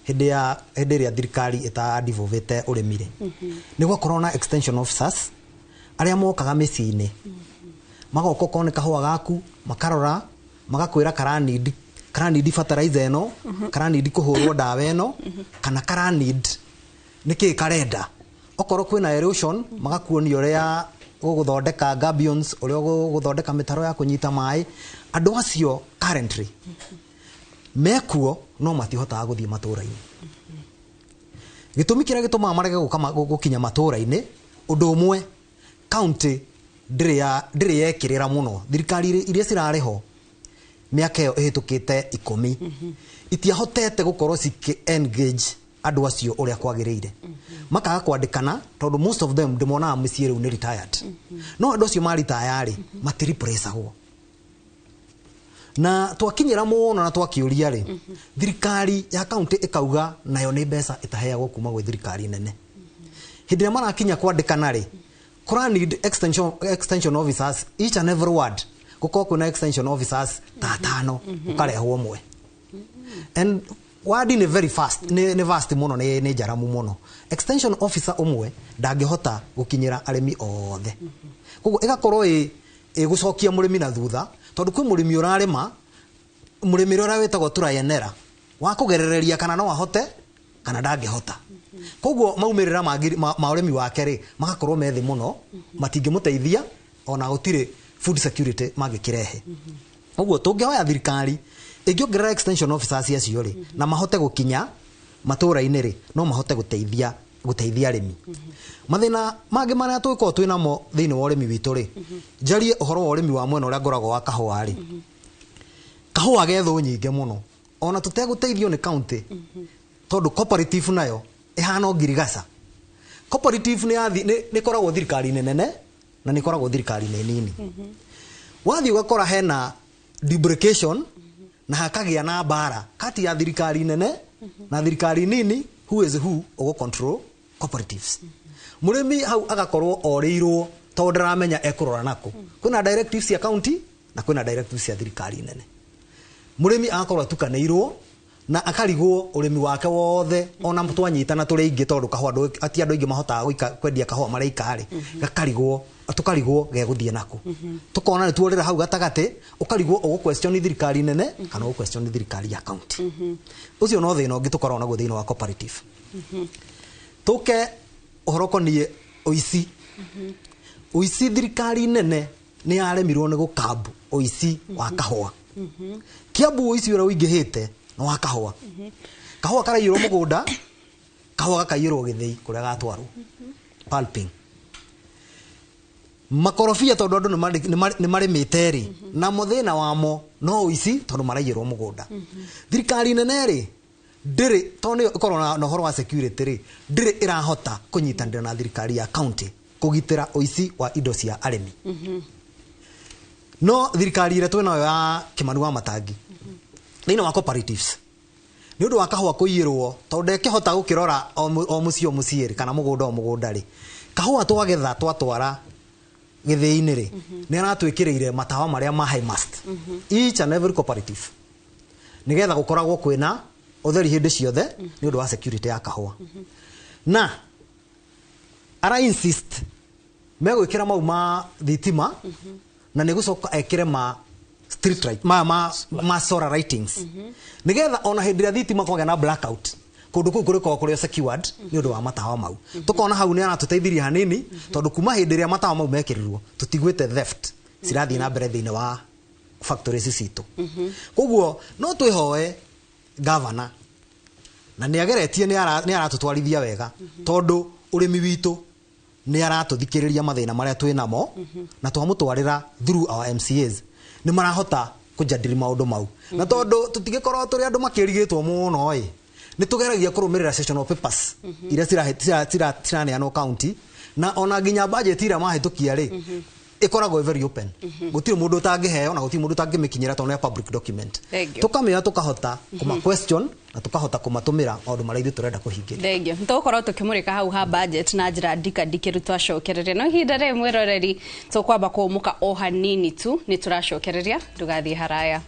hĩndĩ ya hĩndĩ ĩrĩa thirikari ĩta-devolvĩte ũrĩmi rĩ, nĩ gwakorwo na extension officers arĩa mokaga mĩciĩ-inĩ, magoka okorwo nĩ kahũa gaku, makarora, magakwĩra karanidi fertilizer ĩno, karanidi kũhũrwo ndawa ĩno, kana karanid nĩkĩ karenda. Okorwo kwĩna erosion, magakuonia ũrĩa ũgũthondeka gabions, ũrĩa ũgũthondeka mĩtaro ya kũnyita maĩ. Andũ acio currently mekuo, no matihotaga gũthiĩ matũra-inĩ. Gĩtũmi kĩrĩa gĩtũmaga marege gũka gũkinya matũra-inĩ, ũndũ ũmwe, county ndĩrĩ yekĩrĩra mũno. Thirikari iria cirarĩ ho mĩaka ĩyo ĩhĩtũkĩte 10 itiahotete gũkorwo cikĩ engage andũ acio ũrĩa kwagĩrĩire, makaga kwandĩkana, tondũ most of them ndĩmonaga mĩciĩ rĩu nĩ retired. No andũ acio maritaya rĩ, matireplaceagwo. Na twakinyĩra mũno na twakĩũria rĩ, thirikari ya kaunti ĩkauga nayo nĩ mbeca ĩtaheagwo kuma gwĩ thirikari nene. Hĩndĩ ĩrĩa marakinya kwandĩkana rĩ, kũra need extension officers each and every ward, gũkorwo kwĩna extension officers ta atano, gũkarehwo ũmwe, and wadi nĩ very fast, nĩ vast mũno, nĩ njaramu mũno. Extension officer ũmwe ndangĩhota gũkinyĩra arĩmi othe, koguo ĩgakorwo ĩgũcokia mũrĩmi na thutha, tondũ kwĩ mũrĩmi ũrarĩma mũrĩmĩre ũrĩa wĩtagwo trial and error, wa kũgerereria kana no ahote kana ndangĩhota. Koguo maumĩrĩra ma ũrĩmi wake rĩ, magakorwo me thĩ mũno, matingĩmũteithia, ona gũtirĩ food security mangĩkĩrehe. Ũguo tũngĩhoya thirikari ĩngĩongerera extension officers acio rĩ, na mahote gũkinya matũra-inĩ rĩ, no mahote gũteithia arĩmi. Mathĩna mangĩ marĩa tũgĩkorwo twĩ namo thĩinĩ wa ũrĩmi witũ rĩ, njarie ũhoro wa ũrĩmi wa mwena ũrĩa ngoragwo wa kahũa rĩ, kahũa ge thũ nyingĩ mũno, ona tũtegũteithio nĩ county, tondũ cooperative nayo ĩhana o ngirigaca. Cooperative nĩ ĩkoragwo thirikari-inĩ nene na nĩ ĩkoragwo thirikari-inĩ nini. Wathiĩ ũgakora hena duplication na hakagĩa na mbara kati ya thirikari nene na thirikari nini, who is who ũgũ control cooperatives. Mũrĩmi hau agakorwo orĩirwo, tondũ ndaramenya ekũrora nakũ. Kwĩna directives cia county na kwĩna directives cia thirikari nene. Mũrĩmi agakorwo atukanĩirwo na akarigwo ũrĩmi wake wothe, ona twanyitana tũrĩ aingĩ, tondũ kahũa ti andũ aingĩ mahotaga kwendia kahũa mareika rĩ, gakarigwo, tũkarigwo gegũthiĩ nakũ. Tũkona nĩ tuorĩra hau gatagatĩ, ũkarigwo ũgũ question thirikari nene kana ũgũ question thirikari ya county. Ũcio no thĩna ũngĩ tũkoragwo naguo thĩinĩ wa cooperative. Tũke ũhoro ũkoniĩ ũici. Ũici, thirikari nene nĩ yaremirwo nĩ gũkambu ũici wa kahũa. Kiambu ũici ũrĩa ũingĩhĩte nĩ wa kahũa. Kahũa karaiyĩrwo mũgũnda, kahũa gakaiyĩrwo gĩthĩi kũrĩa gatwarwo pulping. Makorobia tondũ andũ nĩ marĩmĩte rĩ, namo thĩna wamo no ũici tondũ maraiyĩrwo mũgũnda. Thirikari nene rĩ, ndĩrĩ, tondũ nĩyo ĩkoragwo na ũhoro wa security rĩ, ndĩrĩ ĩrahota kũnyitanĩra na thirikari ya county kũgitĩra ũici wa indo cia arĩmi. No thirikari ĩrĩa twĩnayo ya Kimani wa Matangi thĩinĩ wa cooperatives, nĩ ũndũ wa kahũa kũiyĩrwo, tondũ ndekĩhota gũkĩrora o mũciĩ o mũciĩ rĩ, kana mũgũnda o mũgũnda rĩ, kahũa twagetha twatwara gĩthĩi-inĩ rĩ, nĩ aratwĩkĩrĩire matawa marĩa ma high mast each and every cooperative, nĩgetha gũkoragwo kwĩna ũtheri hĩndĩ ciothe nĩ ũndũ wa security ya kahũa. Na ara insist megwĩkĩra mau ma thitima, na nĩ gũcoka ekĩre ma street light, ma solar lightings, nĩgetha ona hĩndĩ ĩrĩa thitima kwagĩa na blackout, kũndũ kũu kũrĩkoragwo kũrĩ o secured nĩ ũndũ wa matawa mau. Tũkona hau nĩ aratũteithirie hanini, tondũ kuma hĩndĩ ĩrĩa matawa mau mekĩrirwo, tũtiguĩte theft cirathiĩ na mbere thĩinĩ wa factories citũ. Koguo no twĩhoe gavana, na nĩ ageretie, nĩ aratũtwarithia wega, tondũ ũrĩmi witũ nĩ aratũthikĩrĩria mathĩna marĩa twĩ namo, na twamũtwarĩra through our MCAs nĩ marahota kũjadili maũndũ mau. Na tondũ tũtigĩkorwo tũrĩ andũ makĩrigĩtwo mũno ĩ, nĩ tũgeragia kũrũmĩrĩra sessional papers iria ciraneanwo county, na ona nginya budget iria mahĩtũkia rĩ, ĩkoragwo ĩ very open. Gũtirĩ mũndũ ũtangĩheo na gũtirĩ mũndũ ũtangĩmĩkinyĩra tondũ nĩ a public document. Thank you. Tũkamĩoya, tũkahota kũma question na tũkahota kũmatũmĩra maũndũ marĩa ithuĩ tũrenda kũhingĩria. Thengiũ. Tũgũkorwo tũkĩmũrĩka hau ha budget na njĩra ndikandikĩru twacokereria, no ihinda rĩrĩ, mwĩroreri, tũkwamba kũũmũka o hanini tu. Nĩ tũracokereria, ndũgathiĩ haraya.